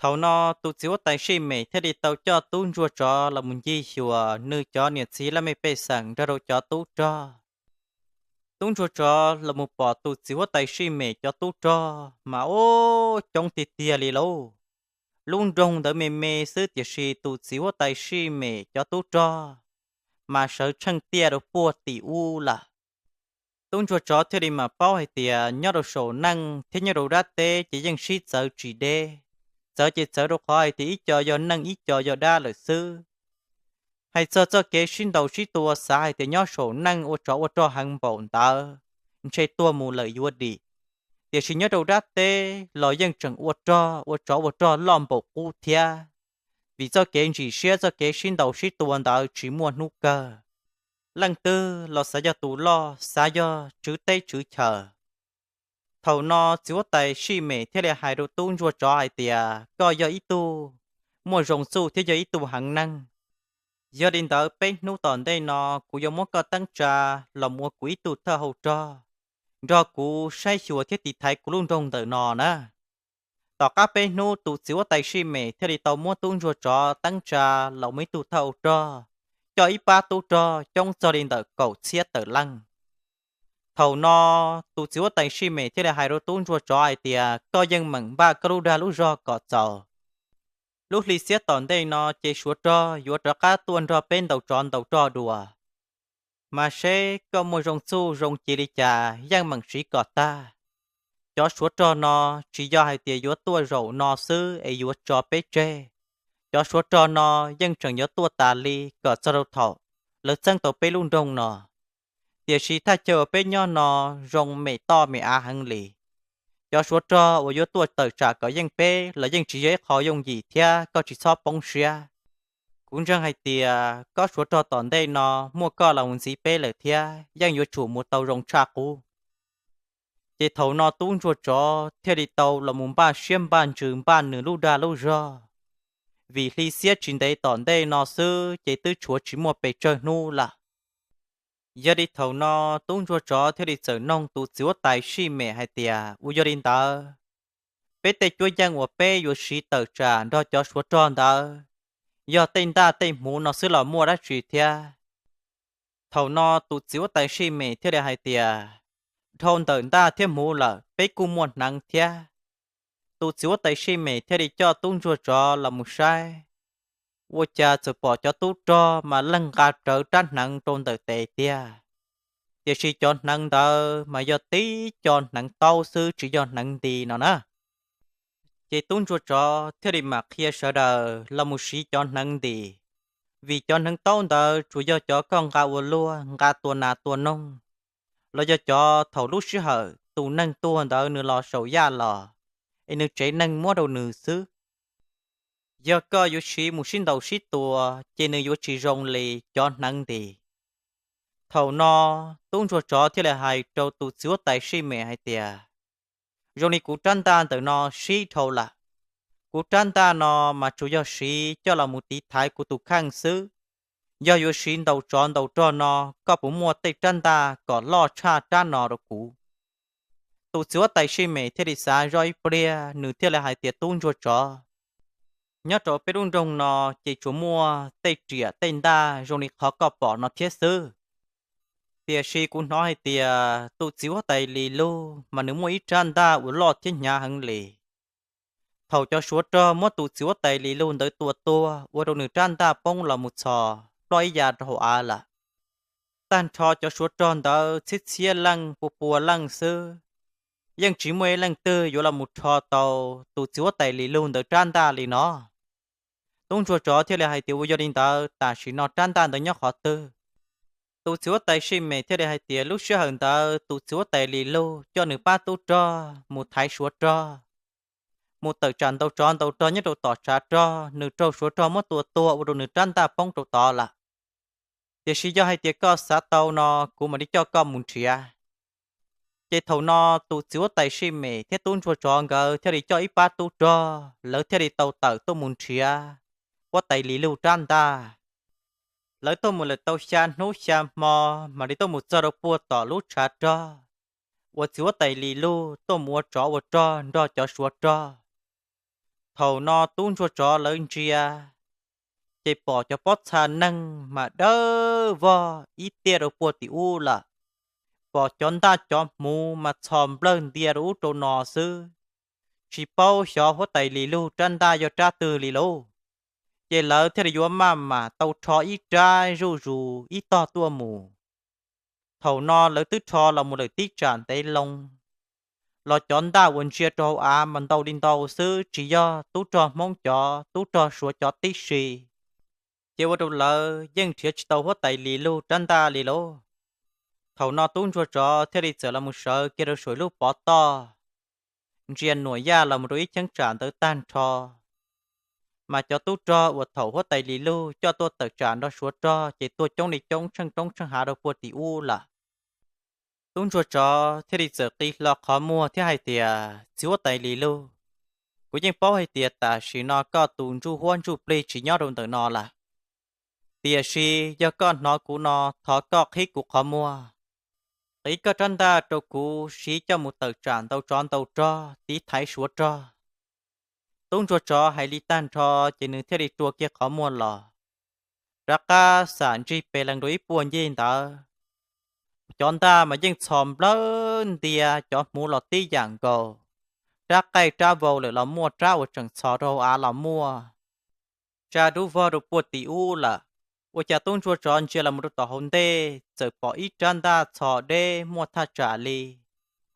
Thaum no tus txiv huab tais Sij Mem thiaj li tau coj tub ntsuag tsov los mus ncig xyuas nws cov niam txiv laj mej pej xeem nrog rau cov tub rog. Tub ntsuag tsov los mus pom tus txiv huab tais Sij Mem cov tub rog mas ub coob tiag tiag li lauj. Lub nroog ntawd me me xwb tiam sis tus txiv huab tais Sij Mem cov tub rog mas sawv tsheej tiaj rau puag tim ub lawm. Tub ntsuag tsov thiaj li mam paub hais tias nyob rau saum neej thiab nyob rau dab teb ces yeej sib txawv tsis deb, txawv ces txawv rau qhov hais tias ib co yog neej ib co yog dab lawm xwb. Hais txog txoj kev sib ntaus sib tua xav hais tias nyob saum neej ua tsov ua rog heev npaum ntawd ntshe tuag mus lawm yuav dim, tiam sis nyob rau dab teb los yeej tseem ua rog ua tsov ua rog loj npaum qub thiab. Vim txoj kev ntsim siab txoj kev sib ntaus sib tua ntawd tsis muaj hnub kawg, leej twg los xav yog tus loj xav yog tswv teb tswv chaw. Thaum no txiv huab tais Sij Mem thiaj li hais rau tub ntsuag tsov hais tias koj yog ib tug muaj zoo txuj thiab yog ib tug heev neeg. Yog li ntawd peb hnub tom ntej no kuv yuav muab koj teeb tsa los mus ua kuv ib tug thawj hau rog, nrog kuv saib xyuas thiab tiv thaiv kuv lub nroog ntawm no na. Tom qab peb hnub tus txiv huab tais Sij Mem thiaj li tau muab tub ntsuag tsov teeb tsa los mus ib tug thawj hau rog, coj ib pab tub rog coob txog li ntawm kaum txhiab tawm leej. Thaum no tus txiv huab tais Sij Mem thiaj li hais rau tub ntsuag tsov hais tias koj yeej meem npaj koj lub dag lub zog kom txaus. Lub hli xiab tom ntej no ces suav rog yuav rov qab tuaj nrog peb ntaus tsov ntaus rog dua, mas seb koj muaj zoo txuj zoo ci li cas yeej meem siv kom tag. Cov suav rog no tsis yog hais tias yuav tuaj zaum no xwb es yuav tso peb tseg. Cov suav rog no yeej tseem yuav tuaj tas li kom txog rau thaum lawv txeeb tau peb lub nroog no. Tiam sis thaj chaw uas peb nyob no zoo mem toj mem av heev li. Cov suav rog uas yuav tuaj tawm tsam kom yeej peb los yeej tsis yog ib qho yooj yim thiab koj tsis txhob poob siab. Kuv ntseeg hais tias kob suav rog tom ntej no muaj koj los mus ntxiv peb lawm thiab yeej yuav tsum mus tau zoo tshaj qub. Ces thaum no tub ntsuag tsov thiaj li tau los mus npaj siab npaj ntsws npaj nws lub dag lub zog, vim hli xiab tsis ntev tom ntej no xwb ces twb tshuav tsis muaj pes tsawg hnub lawm. Yog li thaum no tub ntsuag tsov thiaj li txawm noog tus txiv huab tais Sij Mem hais tias ua yog li ntawd, peb tej cuab yeej uas peb yuav siv tawm tsam nrog cov suav rog ntawd, yog tej ntaj tej hmuv no xwb los muaj dab tsi thiab? Thaum no tus txiv huab tais Sij Mem thiaj li hais tias dhau ntawm ntaj thiab hmuv lawm peb kuj muaj hneev thiab. Tus txiv huab tais Sij Mem thiaj li coj tub ntsuag tsov los mus saib, ua cas txawm pom cov tub rog mas leeg nqa rawv rab hneev rau ntawm tes tiag, tiam sis cov hneev ntawd mas yog tib co hneev taub xwb tsis yog hneev nti no na. Ces tub ntsuag tsov thiaj li mam qhia sawv daws los mus siv cov hneev nti, vim cov hneev taub ntawd tsuas yog cov koj nqa ua luaj nqa tua nas tua noog, los yog cov thaum lub sij hawm tus neeg tuag ntawd nws los saum yaj los es nws tsev neeg muab rau nws xwb. Yog koj yuav siv mus sib ntaus sib tua ces nws yuav tsis zoo li cov hneev nti. Thaum no tub ntsuag tsov thiaj li hais rau tus txiv huab tais Sij Mem hais tias zoo li kuv rab ntaj ntawm no sib dhau lawm. Kuv rab ntaj no mas tsuas yog siv coj los mus tiv thaiv kuv tus kheej xwb. Yog yuav siv ntaus tsov ntaus rog no, koj puas muaj tej rab ntaj kom loj tshaj rab no rau kuv? Tus txiv huab tais Sij Mem thiaj li xav zoj ib pliag nws thiaj li hais tias tub ntsuag tsov, nyob rau peb lub nroog no ces tsuas muaj tej riam tej ntaj zoo li qhov koj pom no thiab xwb. Tiam sis kuv hnov hais tias tus txiv huab tais Lis Lug mas nws muaj ib rab ntaj uas loj thiab hnyav heev li. Thaum cov suav rog muab tus txiv huab tais Lis Lug ntawd tua tuag ua rau nws rab ntaj poob los mus txhos ploj ib ya rau hauv av lawm. Tag nrho cov suav rog ntawd txhiab txhiab leej pua pua leej xwb, yeej tsis muaj ib leej twg yuav los mus rho tau tus txiv huab tais Lis Lug ntawd rab ntaj li no. Tub ntsuag tsov thiaj li hais tias ua yog li ntawd tam sim no rab ntaj ntawd nyob qhov twg? Tus txiv huab tais Sij Mem thiaj li hais tias lub sij hawm ntawd tus txiv huab tais Lis Lug coj nws pab tub rog mus thaiv suav rog, mus tawm tsam ntaus tsov ntaus rog nyob rau tom tshav rog, nws raug suav rog muab tua tuag ua rau nws rab ntaj poob rau tod lawm. Tiam sis yog hais tias koj xav tau no kuv mam li coj koj mus nrhiav. Ces thaum no tus txiv huab tais Sij Mem thiab tub ntsuag tsov nkawd thiaj li coj ib pab tub rog lawv thiaj li tau tawm tuaj mus nrhiav huab tais Lis Lug rab ntaj. Lawv tuaj mus lawm tau xya hnub xya hmo mam li tuaj mus txog rau puag tom lub tshav rog. uas txiv huab tais Lis Lug tuaj mus ua tsov ua rog nrog cov Suav rog. Thaum no tub ntsuag tsov lawv ntsia, ces pom cov pob txha neeg mas dawb vog ib tiaj rau puag tim ub lawm. Pom cov ntaj cov hmuv mas txhos nplawg ntia rau ub rau no xwb, tsis paub xyov huab tais Lis Lug rab ntaj yog rab twg li lauj. Ces lawv thiaj li yuav maj mam tau rho ib rab zuj zus ib tog tuaj mus. Thaum no lawv twb rho los mus lawm tib tsam ntev loo, los cov ntaj uas ntsia rau hauv av mas ntau li ntau xwb, tsis yog tub rog Hmoob cov, tub rog Suav cov tib si. Ces ua rau lawv yeej nrhiav tsis tau huab tais Lis Lug rab ntaj li lauj. Thaum no tub ntsuag tsov thiaj li txawm los mus sawv kiag rau saum ib lub pov toj, ntsia nuam yaj los mus rau ib cheeb tsam ntawd tag nrho, mas cov tub rog uas thaum huab tais Lis Lug coj tuaj tawm tsam nrog Suav rog ces tuaj coob li coob tsheej roob tsheej hav rau puag tim ub lawm. Tub ntsuag tsov thiaj li txawm qi hlo qhov muag thiab hais tias, Txiv huab tais Lis Lug, kuv yeej paub hais tias tam sim no koj tus ntsuj huab ntsuj plig tsis nyob rau ntawm no lawm. Tiam sis yog koj hnov kuv no, thov koj qhib kuv qhov muag, qiv koj rab ntaj rau kuv siv coj mus tawm tsam ntaus tsov ntaus rog tiv thaiv Suav rog. Tub ntsuag tsov hais li tag nrho ces nws thiaj li rua kiag qhov muag los, rov qab xam ntsig pes lees rau ib puag ncig ntawd. Cov ntaj mas yeej txhos nplawg ntia, cov hmuv los tib yam nkaus, rab qaij rab vau lawm los muaj, rab uas tseem txhos rau hauv av los muaj, tsa dub vog rau puag tim ub lawm. Ua cas tub ntsuag tsov ntsia los mus rau tom hauv ntej txawm pom ib rab ntaj txhos deb muaj thaj tsam li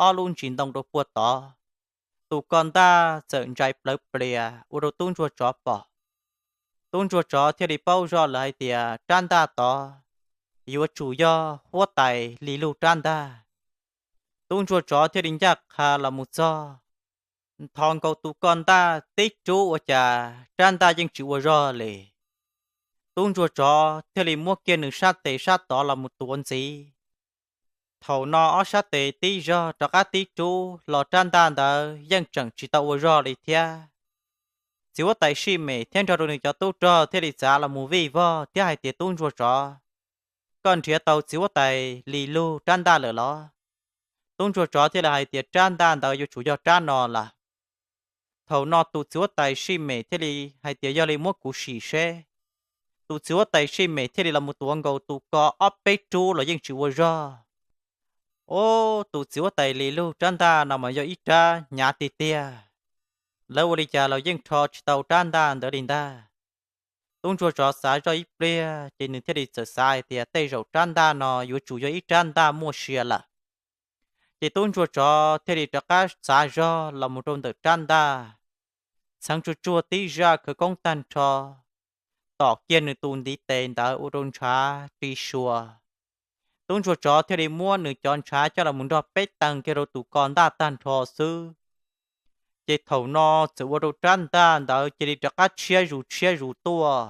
ob lub ntsis ntoo rau puag tod. Tus ko ntaj txawm ntsais plawv plias ua rau tub ntsuag tsov pom. Tub ntsuag tsov thiaj li paub zoj lawm hais tias rab ntaj tod yuav tsum yog huab tais Lis Lug rab ntaj. Tub ntsuag tsov thiaj li ncaj qha los mus txog, nthos nkaus tus ko ntaj tib rub ua cas rab ntaj yeej tsis ua zog li. Tub ntsuag tsov thiaj li muab kiag nws sab tes sab tod los mus tuav ntxiv. Thaum no ob sab tes tib zog rov qab tib rub los rab ntaj ntawd yeej tseem tsis tau ua zog li thiab. Txiv huab tais Sij Mem thiab nrog rau nws cov tub rog thiaj li txav los mus vij vog thiab hais tias, Tub ntsuag tsov, koj nrhiav tau txiv huab tais Lis Lug rab ntaj lawm los? Tub ntsuag tsov thiaj li hais tias, Rab ntaj ntawd yuav tsum yog rab no lawm. Thaum no tus txiv huab tais Sij Mem thiaj li hais tias, Yog li muab kuv sim seb. Tus txiv huab tais Sij Mem thiaj li los mus tuav nkaus tus ko ob peb rub los yeej tsis ua zog. Ob, tus txiv huab tais Lis Lug rab ntaj no mas yog ib rab hnyav tiag tiag. Lawv ua li cas los yeej rho tsis tau rab ntaj ntawd li ntag. Tub ntsuag tsov xav zoj ib pliag ces nws thiaj li txawm xav hais tias tej zaum rab ntaj no yuav tsum yog ib rab ntaj muaj sia lawm. Ces tub ntsuag tsov thiaj li rov qab xav zog los mus rau ntawm rab ntaj, txheev tsuag tsuag tib zaj khawv koob tag nrho, tom kiag nws tus ntiv tes ntawd ua rau ntshav ri sua. Tub ntsuag tsov thiaj li muab nws cov ntshav coj los mus nrog peb teeg kiag rau tus ko ntaj tag nrho xwb. Ces thaum no txawm ua rau rab ntaj ntawd cia li rov qab tshiab zus tshiab zus tuaj.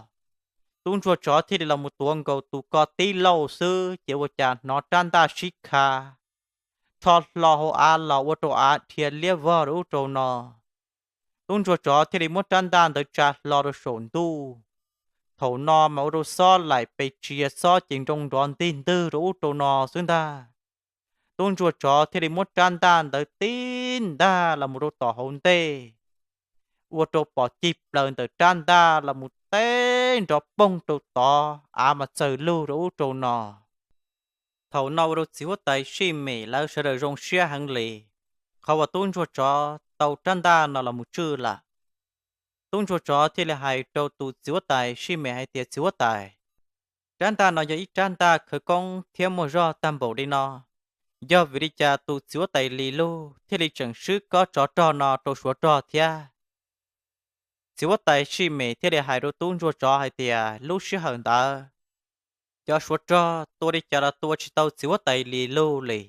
Tub ntsuag tsov thiaj li los mus tuav nkaus tus ko tib lauj xwb ces ua cas hnov rab ntaj sib kha, rho hlo hauv av los ua rau av dhia liab vog rau ub rau no. Tub ntsuag tsov thiaj li muab rab ntaj ntawd tsa hlo rau saum ntuj. Thaum no mas ua rau xob laim pes tsia, xob ces nroo nrov ntig ntwg rau ub rau no xwb ntag. Tub ntsuag tsov thiaj li muab rab ntaj ntawd tib ntag los mus rau tom hauv ntej, ua rau pom cig plaws ntawm rab ntaj los mus teb nrov poog rau tod, av mas txawg lug rau ub rau no. Thaum no ua rau txiv huab tais Sij Mem lawv sawv daws zoo siab heev li, qhov uas tub ntsuag tsov tau rab ntaj no los mus tswj lawm. Tub ntsuag tsov thiaj li hais rau tus txiv huab tais Sij Mem hais tias, Txiv huab tais, rab ntaj no yog ib rab ntaj khawv koob thiab muaj zog tag npaum li no, yog vim li cas tus txiv huab tais Lis Lug thiaj li tseem swb kob tsov rog no rau Suav rog thiab? Txiv huab tais Sij Mem thiaj li hais rau tub ntsuag tsov hais tias, Lub sij hawm ntawd cov Suav rog tua li cas los tua tsis tau txiv huab tais Lis Lug li.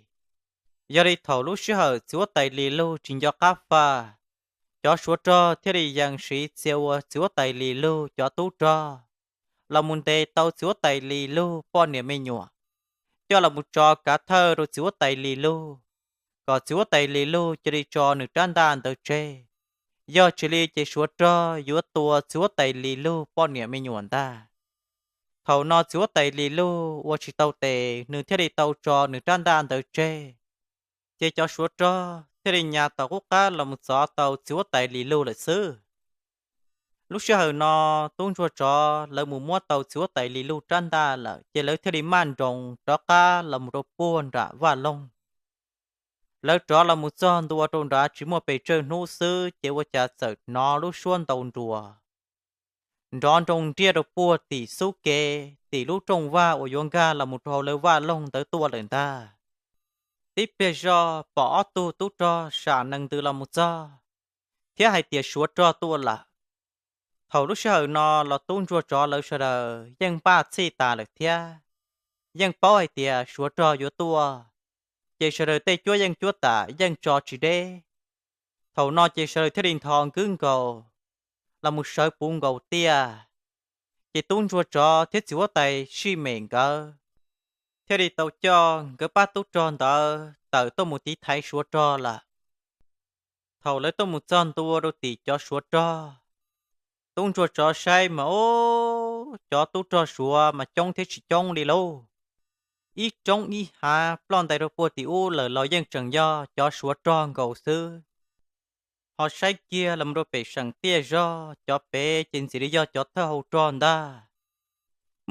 Yog li thaum lub sij hawm txiv huab tais Lis Lug tsis nco qab faj, cov Suav rog thiaj li yees siv txia ua txiv huab tais Lis Lug cov tub rog los mus ntes tau txiv huab tais Lis Lug poj niam me nyuam, coj los mus tso kav thawj rau txiv huab tais Lis Lug, kom txiv huab tais Lis Lug cia li tso nws rab ntaj ntawd tseg. Yog tsis li ces Suav rog yuav tua txiv huab tais Lis Lug poj niam me nyuam ntag. Thaum no txiv huab tais Lis Lug ua tsis tau tes, nws thiaj li tau tso nws rab ntaj ntawd tseg. Ces cov suav rog thiaj li nyas tom qub qab los mus txov tau txiv huab tais Lis Lug lawm xwb. Lub sij hawm no tub ntsuag tsov lawv mus muab tau txiv huab tais Lis Lug rab ntaj lawm ces lawv thiaj li maj nroos rov qab los mus rau puag nram vaj loog. Lawv rov los mus txog ntua rau nrad tsis muaj pes tsawg hnub xwb ces ua cas txawm hnov lub suab ntaus nruas nrov nroo nriaj rau puag tim xub ke, tim lub rooj vag uas yuav nkag los mus rau hauv lawv vaj loog ntawd tuaj lawm ntag. Tib pliag zoj pom ob tug tub rog sam nees ntws los mus txog, thiab hais tias suav rog tuaj lawm. Thaum lub sij hawm no los tub ntsuag tsov lawv sawv daws yeej npaj txhij tas lawm thiab, yeej paub hais tias suav rog yuav tuaj, ces sawv daws tej cuab yeej cuab tam yeej tso tsis deb. Thaum no ces sawv daws thiaj li nthos nkwb nkaus los mus sawv puv nkaus tiaj. Ces tub ntsuag tsov thiab txiv huab tais Sij Mem nkawd thiaj li tau coj nkawd pab tub rog ntawd tawm tuaj mus tiv thaiv suav rog lawm. Thaum lawv tuaj mus txog ntua rau tim cov suav rog, tub ntsuag tsov saib mas, o, cov tub rog suav mas coob thiab tsis coob li lauj. Ib roob ib hav ploj ntais rau puag tim ub lawm los yeej tseem yog cov suav rog nkaus xwb. Ho saib kiag los mus rau pem seem tiaj zog cov pem ces ntxim li yog cov thawj hau rog ntag.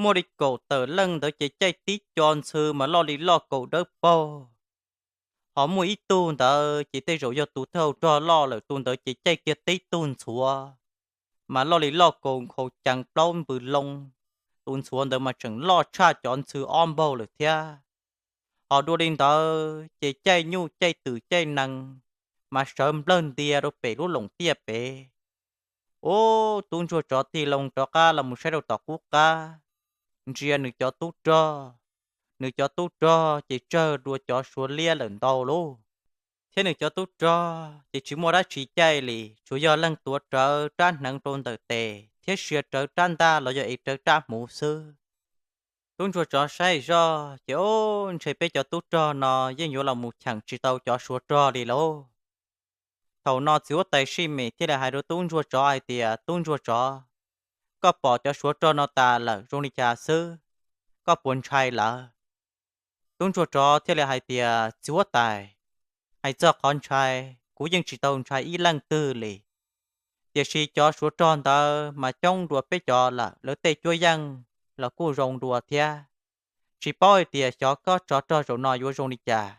Muaj li kaum tawm leej ntawd ces caij tib co ntxhw mas loj li loj kaus dawb paug. Ho muaj ib tug ntawd ces tej zaum yog tus thawj hau rog loj lawm, tus ntawd ces caij kiag tib tug ntxhuav mas loj li loj kaus nkhaus cees plaub npws loo. Tus ntxhuav ntawd mas tseem loj tshaj cov ntxhw ob npaug lawm thiab. Ho dua li ntawd ces caij nyuj caij twm caij nees mas sawv nplawg ntia rau pem lub loos tiaj pem. Ub, tub ntsuag tsov tig loo rov qab los mus saib rau tom qub qab, ntsia nws cov tub rog, nws cov tub rog ces tsawg dua cov suav liab lawm ntau lauj. Thiab nws cov tub rog ces tsis muaj dab tsi caij li, tsuas yog leej tuav rawv rab hneev rau ntawm tes thiab sia rawv rab ntaj los yog ev rawv rab hmuv xwb. Tub ntsuag tsov saib zoj ces, o, ntshe peb cov tub rog no yeej yuav los mus cheem tsis tau cov suav rog li lauj. Thaum no txiv huab tais Sij Mem thiaj li hais rau tub ntsuag tsov hais tias, tub ntsuag tsov, koj pom cov suav rog no tas lawm zoo li cas xwb, koj puas ntshai lawv? Tub ntsuag tsov thiaj li hais tias, txiv huab tais, hais txog qhov ntshai, kuv yeej tsis tau ntshai ib leej twg li. Tiam sis cov suav rog ntawd mas coob dua peb cov lawm, lawv tej cuab yeej los kuj zoo dua thiab. Tsis paub hais tias xyov koj tsov rog zaum no yuav zoo li cas.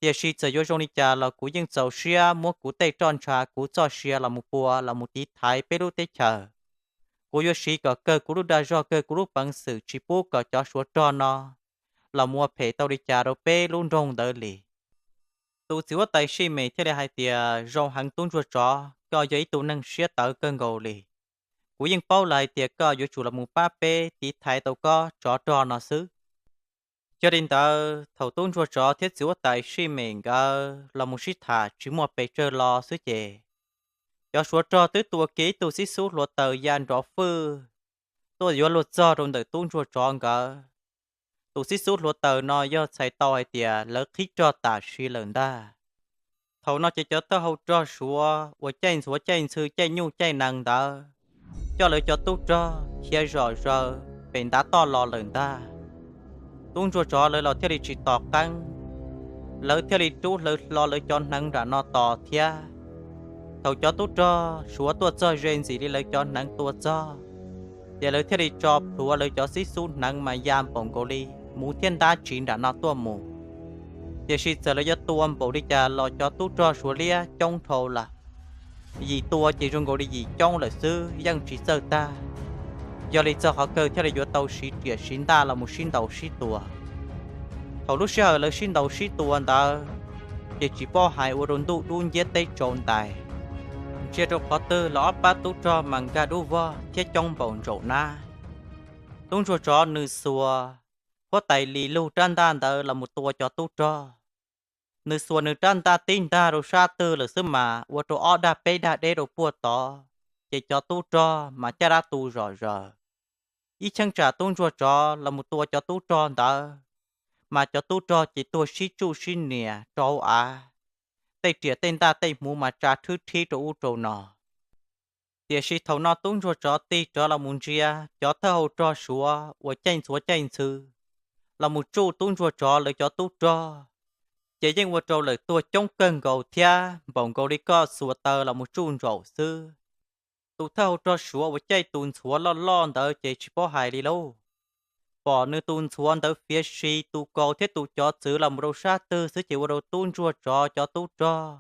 Tiam sis txawm yuav zoo li cas los kuv yeej txaus siab muab kuv tej roj ntsha kuv txoj sia los mus pua los mus tiv thaiv peb lub teb chaws. Kuv yuav siv kom kawg kuv lub dag zog kawg kuv lub peev xwm tsis pub kom cov suav rog no los mus ua phem tau li cas rau peb lub nroog ntawd li. Tus txiv huab tais Sij Mem thiaj li hais tias, zoo heev tub ntsuag tsov, koj yog ib tug neeg siab tawv kawg nkaus li. Kuv yeej paub lawm hais tias koj yuav tsum los mus pab peb tiv thaiv tau koj tsov rog no xwb. Yog li ntawd thaum tub ntsuag tsov thiab txiv huab tais Sij Mem nkawd los mus sib tham tsis muaj pes tsawg los xwb ces cov suav rog twb tua kiag ib tug xib xub hluav taws ya nrov fwj tuaj yuav luag txog rau ntawm tub ntsuag tsov nkawd. Tus xib xub hluav taws no yog txhais tau hais tias lawv qhib rog tam sim lawm ntag. Thaum no ces cov thawj hau rog suav uas caij ntxhuav caij ntxhw caij nyuj caij nees ntawd coj lawv cov tub rog khiav zom zaws pem ntav toj los lawm ntag. Tub ntsuag tsov lawv los thiaj li tsis tos qeeb, lawv thiaj li rub hlawv hlo lawv cov hneev nram no tos thiab. Thaum cov tub rog suav tuaj txog ze ntxim li lawv cov hneev tua txog, ces lawv thiaj li tso plhuav lawv cov xib xub hneev mas ya npaum nkaus li muv thiab ntab tsiv nram no tuaj mus. Tiam sis txawm lawv yuav tua npaum li cas los cov tub rog suav liab coob dhau lawm, yim tua ces zoo nkaus li yim coob lawm xwb yeej tsis txawj tag. Yog li txog qhov kawg thiaj li yuav tau siv riam siv ntaj los mus sib ntaus sib tua. Thaum lub sij hawm lawv sib ntaus sib tua ntawd, ces tsis paub hais ua rau ntuj dub nciab teb tsaus ntais, ntsia rau qhov twg los ob pab tub rog mas nkag dub vog thiab coob npaum ntsaum nab. Tub ntsuag tsov nws xuas huab tais Lis Lug rab ntaj ntawd los mus tua cov tub rog. Nws xuas nws rab ntaj tib ntag rau sab twg lawm xwb mas ua rau ob dag peb dag deb rau puag tod, ces cov tub rog mas caj dab tu zom zaws. Ib cheeb tsam tub ntsuag tsov los mus tua cov tub rog ntawd, mas cov tub rog ces tuag sib tsuj sib nias rau hauv av, tej riam tej ntaj tej hmuv mas tsa rhwb rhib rau ub rau no. Tiam sis thaum no tub ntsuag tsov tig rov los mus ntsia cov thawj hau rog suav uas caij ntxhuav caij ntxhw los mus tsuj tub ntsuag tsov lawv cov tub rog, ces yeej ua rau lawm tuag coob kawg nkaus thiab npaum nkaus li koj xuas taw los mus tsuj ntsaum xwb. Tus thawj hau rog Suav uas caij tus ntxhuav loj loj ntawd ces tsis paub hais li lauj. Pom nws tus ntxhuav ntawd fiav si tus kaus thiab tus cov txwv los mus rau sab twg xwb ces ua rau tub ntsuag tsov cov tub rog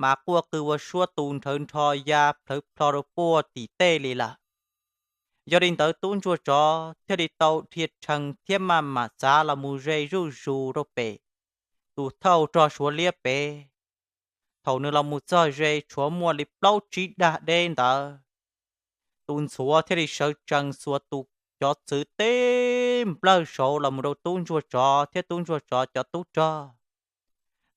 mas quaj qw ua suab tu nrhawv nrho ya plhawv plho rau puag tim tej li lawm. Yog li ntawd tub ntsuag tsov thiaj li tau dhia rhees thiab maj mam txav los mus ze zuj zus rau pem tus thawj hau rog Suav liab pem. Thaum nws los mus txog ze tshuav muaj li plaub tsib dag deb ntawd, tus ntxhuav thiaj li sawv tsees xuas tus cov txwv teb nplawg saud los mus rau tub ntsuag tsov thiab tub ntsuag tsov cov tub rog.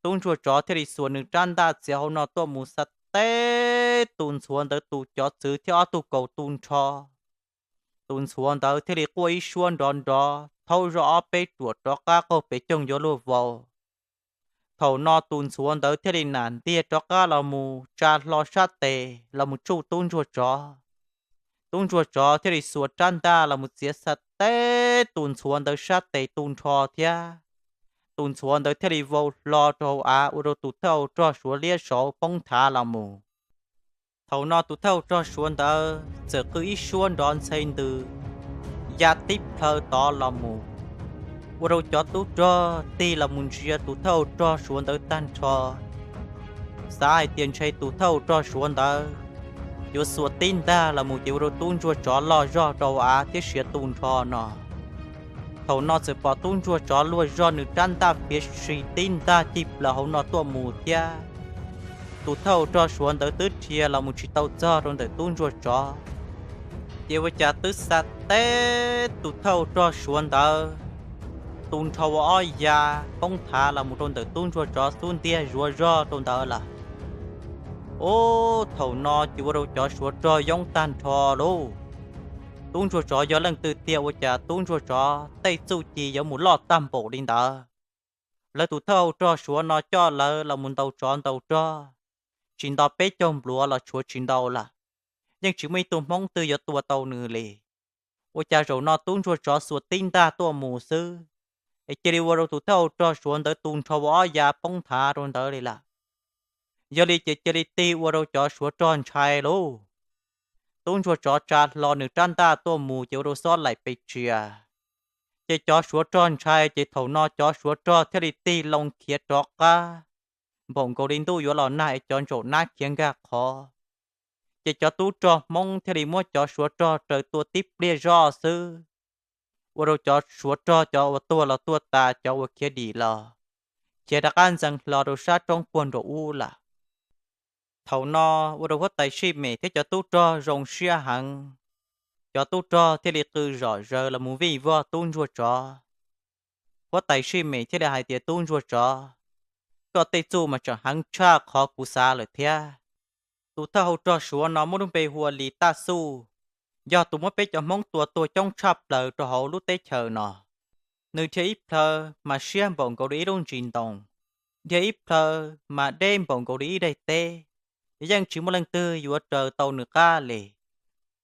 Tub ntsuag tsov thiaj li xuas nws rab ntaj txiav hauv no tuaj mus xa teb tus ntxhuav ntawd tus cov txwv thiab ob tug kaus tu nrho. Tus ntxhuav ntawd thiaj li quaj ib suab nrov nrov thaub zoj ob peb ruam rov qab qaug pes coog yuav luag vau. Thaum no tus ntxhuav ntawd thiaj li nam ntiag rov qab los mus tsa hlo sab tes los mus tsuj tub ntsuag tsov. Tub ntsuag tsov thiaj li xuas rab ntaj los mus txiav xa teb tus ntxhuav ntawd sab tes tu nrho thiab. Tus ntxhuav ntawd thiaj li vau hlo rau hauv av ua rau tus thawj hau rog Suav liab saud poob nthav los mus. Thaum no tus thawj hau rog Suav ntawd txawm qw ib suab nrov ntxhe ntws ya tib plhaw tod los mus, ua rau cov tub rog tig los mus ntsia tus thawj hau rog Suav ntawd tag nrho, xav hais tias ntshe tus thawj hau rog Suav ntawd yuav xuas tib ntaj los mus ces ua rau tub ntsuag tsov loj zog rau av thiab siav tu nrho no. Thaum no txawm pom tub ntsuag tsov luag zog nws rab ntaj fiav si tib ntaj cig plaws hauv no tuaj mus thiab. Tus thawj hau rog Suav ntawd twb dhia los mus tsis tau txog rau ntawm tub ntsuag tsov, ces ua cas twb xa teb tus thawj hau rog Suav ntawd tu nrho ua ob ya poob nthav los mus rau ntawm tub ntsuag tsov xub ntiag zuav zog rau ntawd lawm. Ub, thaum no ces ua rau cov Suav rog yoob tag nrho lauj. Tub ntsuag tsov yog leej twg tiag ua cas tub ntsuag tsov tej txuj ci yuav mus loj tag npaum li ntawd? Lawv tus thawj hau rog Suav no coj lawv los mus ntaus tsov ntaus rog tsis nto peb caug npluav los tshuav tsis ntau lawm, yeej tsis muaj ib tug Hmoob twg yuav tua tau nws li. Ua cas zaum no tub ntsuag tsov xuas tib ntaj tuaj mus xwb, es cia li ua rau tus thawj hau rog Suav ntawd tu nrho ua ob ya poob nthav rau ntawd li lawm? Yog li ces cia li tig ua rau cov Suav rog ntshai lauj. Tub ntsuag tsov tsa hlo nws rab ntaj tuaj mus ces ua rau xob laim pes tsia. Ces cov Suav rog ntshai ces thaum no cov Suav rog thiaj li tig loo khiav rov qab, npaum nkaus li ntuj yuav los nag es cov ntsaum nab khiav nkag qhov. Ces cov tub rog Hmoob thiaj li muab cov Suav rog raws tua tib pliag zoj xwb, ua rau cov Suav rog cov uas tuag los tuag tas, cov uas khiav dim los khiav rov qab ntxeev hlo rau sab roob puag nraum ub lawm. Thaum no ua rau huab tais Sij Mem thiab cov tub rog zoo siab heev, cov tub rog thiaj li qw zom zaws los mus vij vog tub ntsuag tsov. Huab tais Sij Mem thiaj li hais tias, Tub ntsuag tsov, koj tej txuj mas tseem heev tshaj qhov kuv xav lawm thiab. Tus thawj hau rog Suav no muaj lub npe hu ua Lis Taj Xuj, yog tus muab peb cov Hmoob tua tuag coob tshaj plaws rau hauv lub teb chaws no. Nws dhia ib plhaw mas siab npaum nkaus li ib lub ntsis ntoo, dhia ib plhaw mas deb npaum nkaus li ib daim teb, yeej tsis muaj leej twg yuav raws tau nws qab li.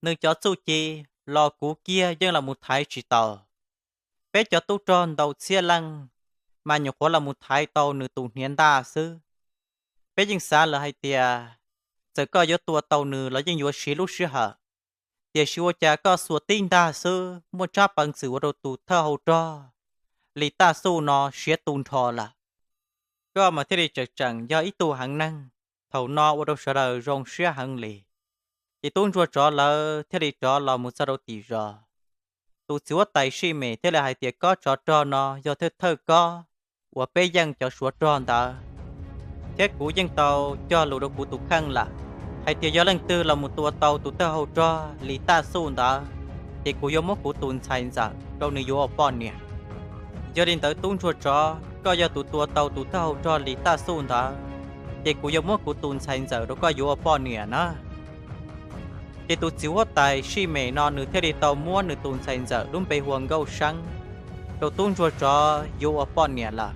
Nws cov txuj ci los kuv kiag yeej los mus thaiv tsis tau. Peb cov tub rog ntau txhiab leej mas nyuam qhuav los mus thaiv tau nws tus hniav ntaj xwb. Peb yeej xav lawm hais tias txawm koj yuav tua tau nws los yeej yuav siv lub sij hawm, tiam sis ua cas koj xuas tib ntaj xwb muaj tsab peev xwm ua rau tus thawj hau rog Lis Taj Xuj no siav tu nrho lawm. Koj mas thiaj li tseem tseem yog ib tug heev neeg. Thaum no ua rau sawv daws zoo siab heev li. Ces tub ntsuag tsov lawv thiaj li rov los mus txog rau tim zos. Tus txiv huab tais Sij Mem thiaj li hais tias, Koj tsov rog no yog thawj thawj koj uas peb yeej cov Suav rog ntawd, thiab kuv yeej tau cog lus rau kuv tus kheej lawm hais tias yog leej twg los mus tua tau tus thawj hau rog Lis Taj Xuj ntawd, ces kuv yuav muab kuv tus ntxhais ntxawm rau nws yuav ua poj niam. Yog li ntawd tub ntsuag tsov, koj yog tus tua tau tus thawj hau rog Lis Taj Xuj ntawd, ces kuv yuav muab kuv tus ntxhais ntxawm rau koj yuav ua poj niam na. Ces tus txiv huab tais Sij Mem no nws thiaj li tau muab nws tus ntxhais ntxawm lub npe hu ua Nkauj Seeb rau tub ntsuag tsov yuav ua poj niam lawm.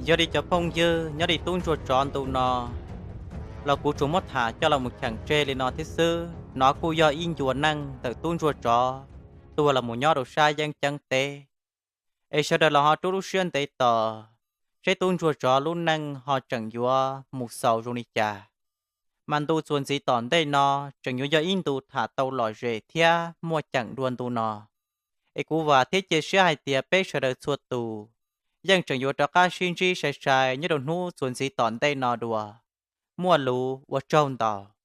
Yog li cov phooj ywg, nyob li tub ntsuag tsov ntu no, los kuv tsuas muab tham coj los mus cheem tseg li no thiab xwb. Nov kuj yog ib ncua neej ntawm tub ntsuag tsov tuag los mus nyob rau sab yeeb ceeb teb, es sawv daws los ho rub lub siab ntev tos seb tub ntsuag tsov lub neej ho tseem yuav mus xaus zoo li cas. Mas ntu txuas ntxiv tom ntej no tseem yuav yog ib ntu tham tau lom zem thiab muaj ceem dua ntu no. Es kuv vam thiab cia siab hais tias peb sawv daws txhua tus yeej tseem yuav rov qab sib ntsib sai sai nyob rau hnub txuas ntxiv tom ntej no dua. Muaj lus ua tsaug ntau.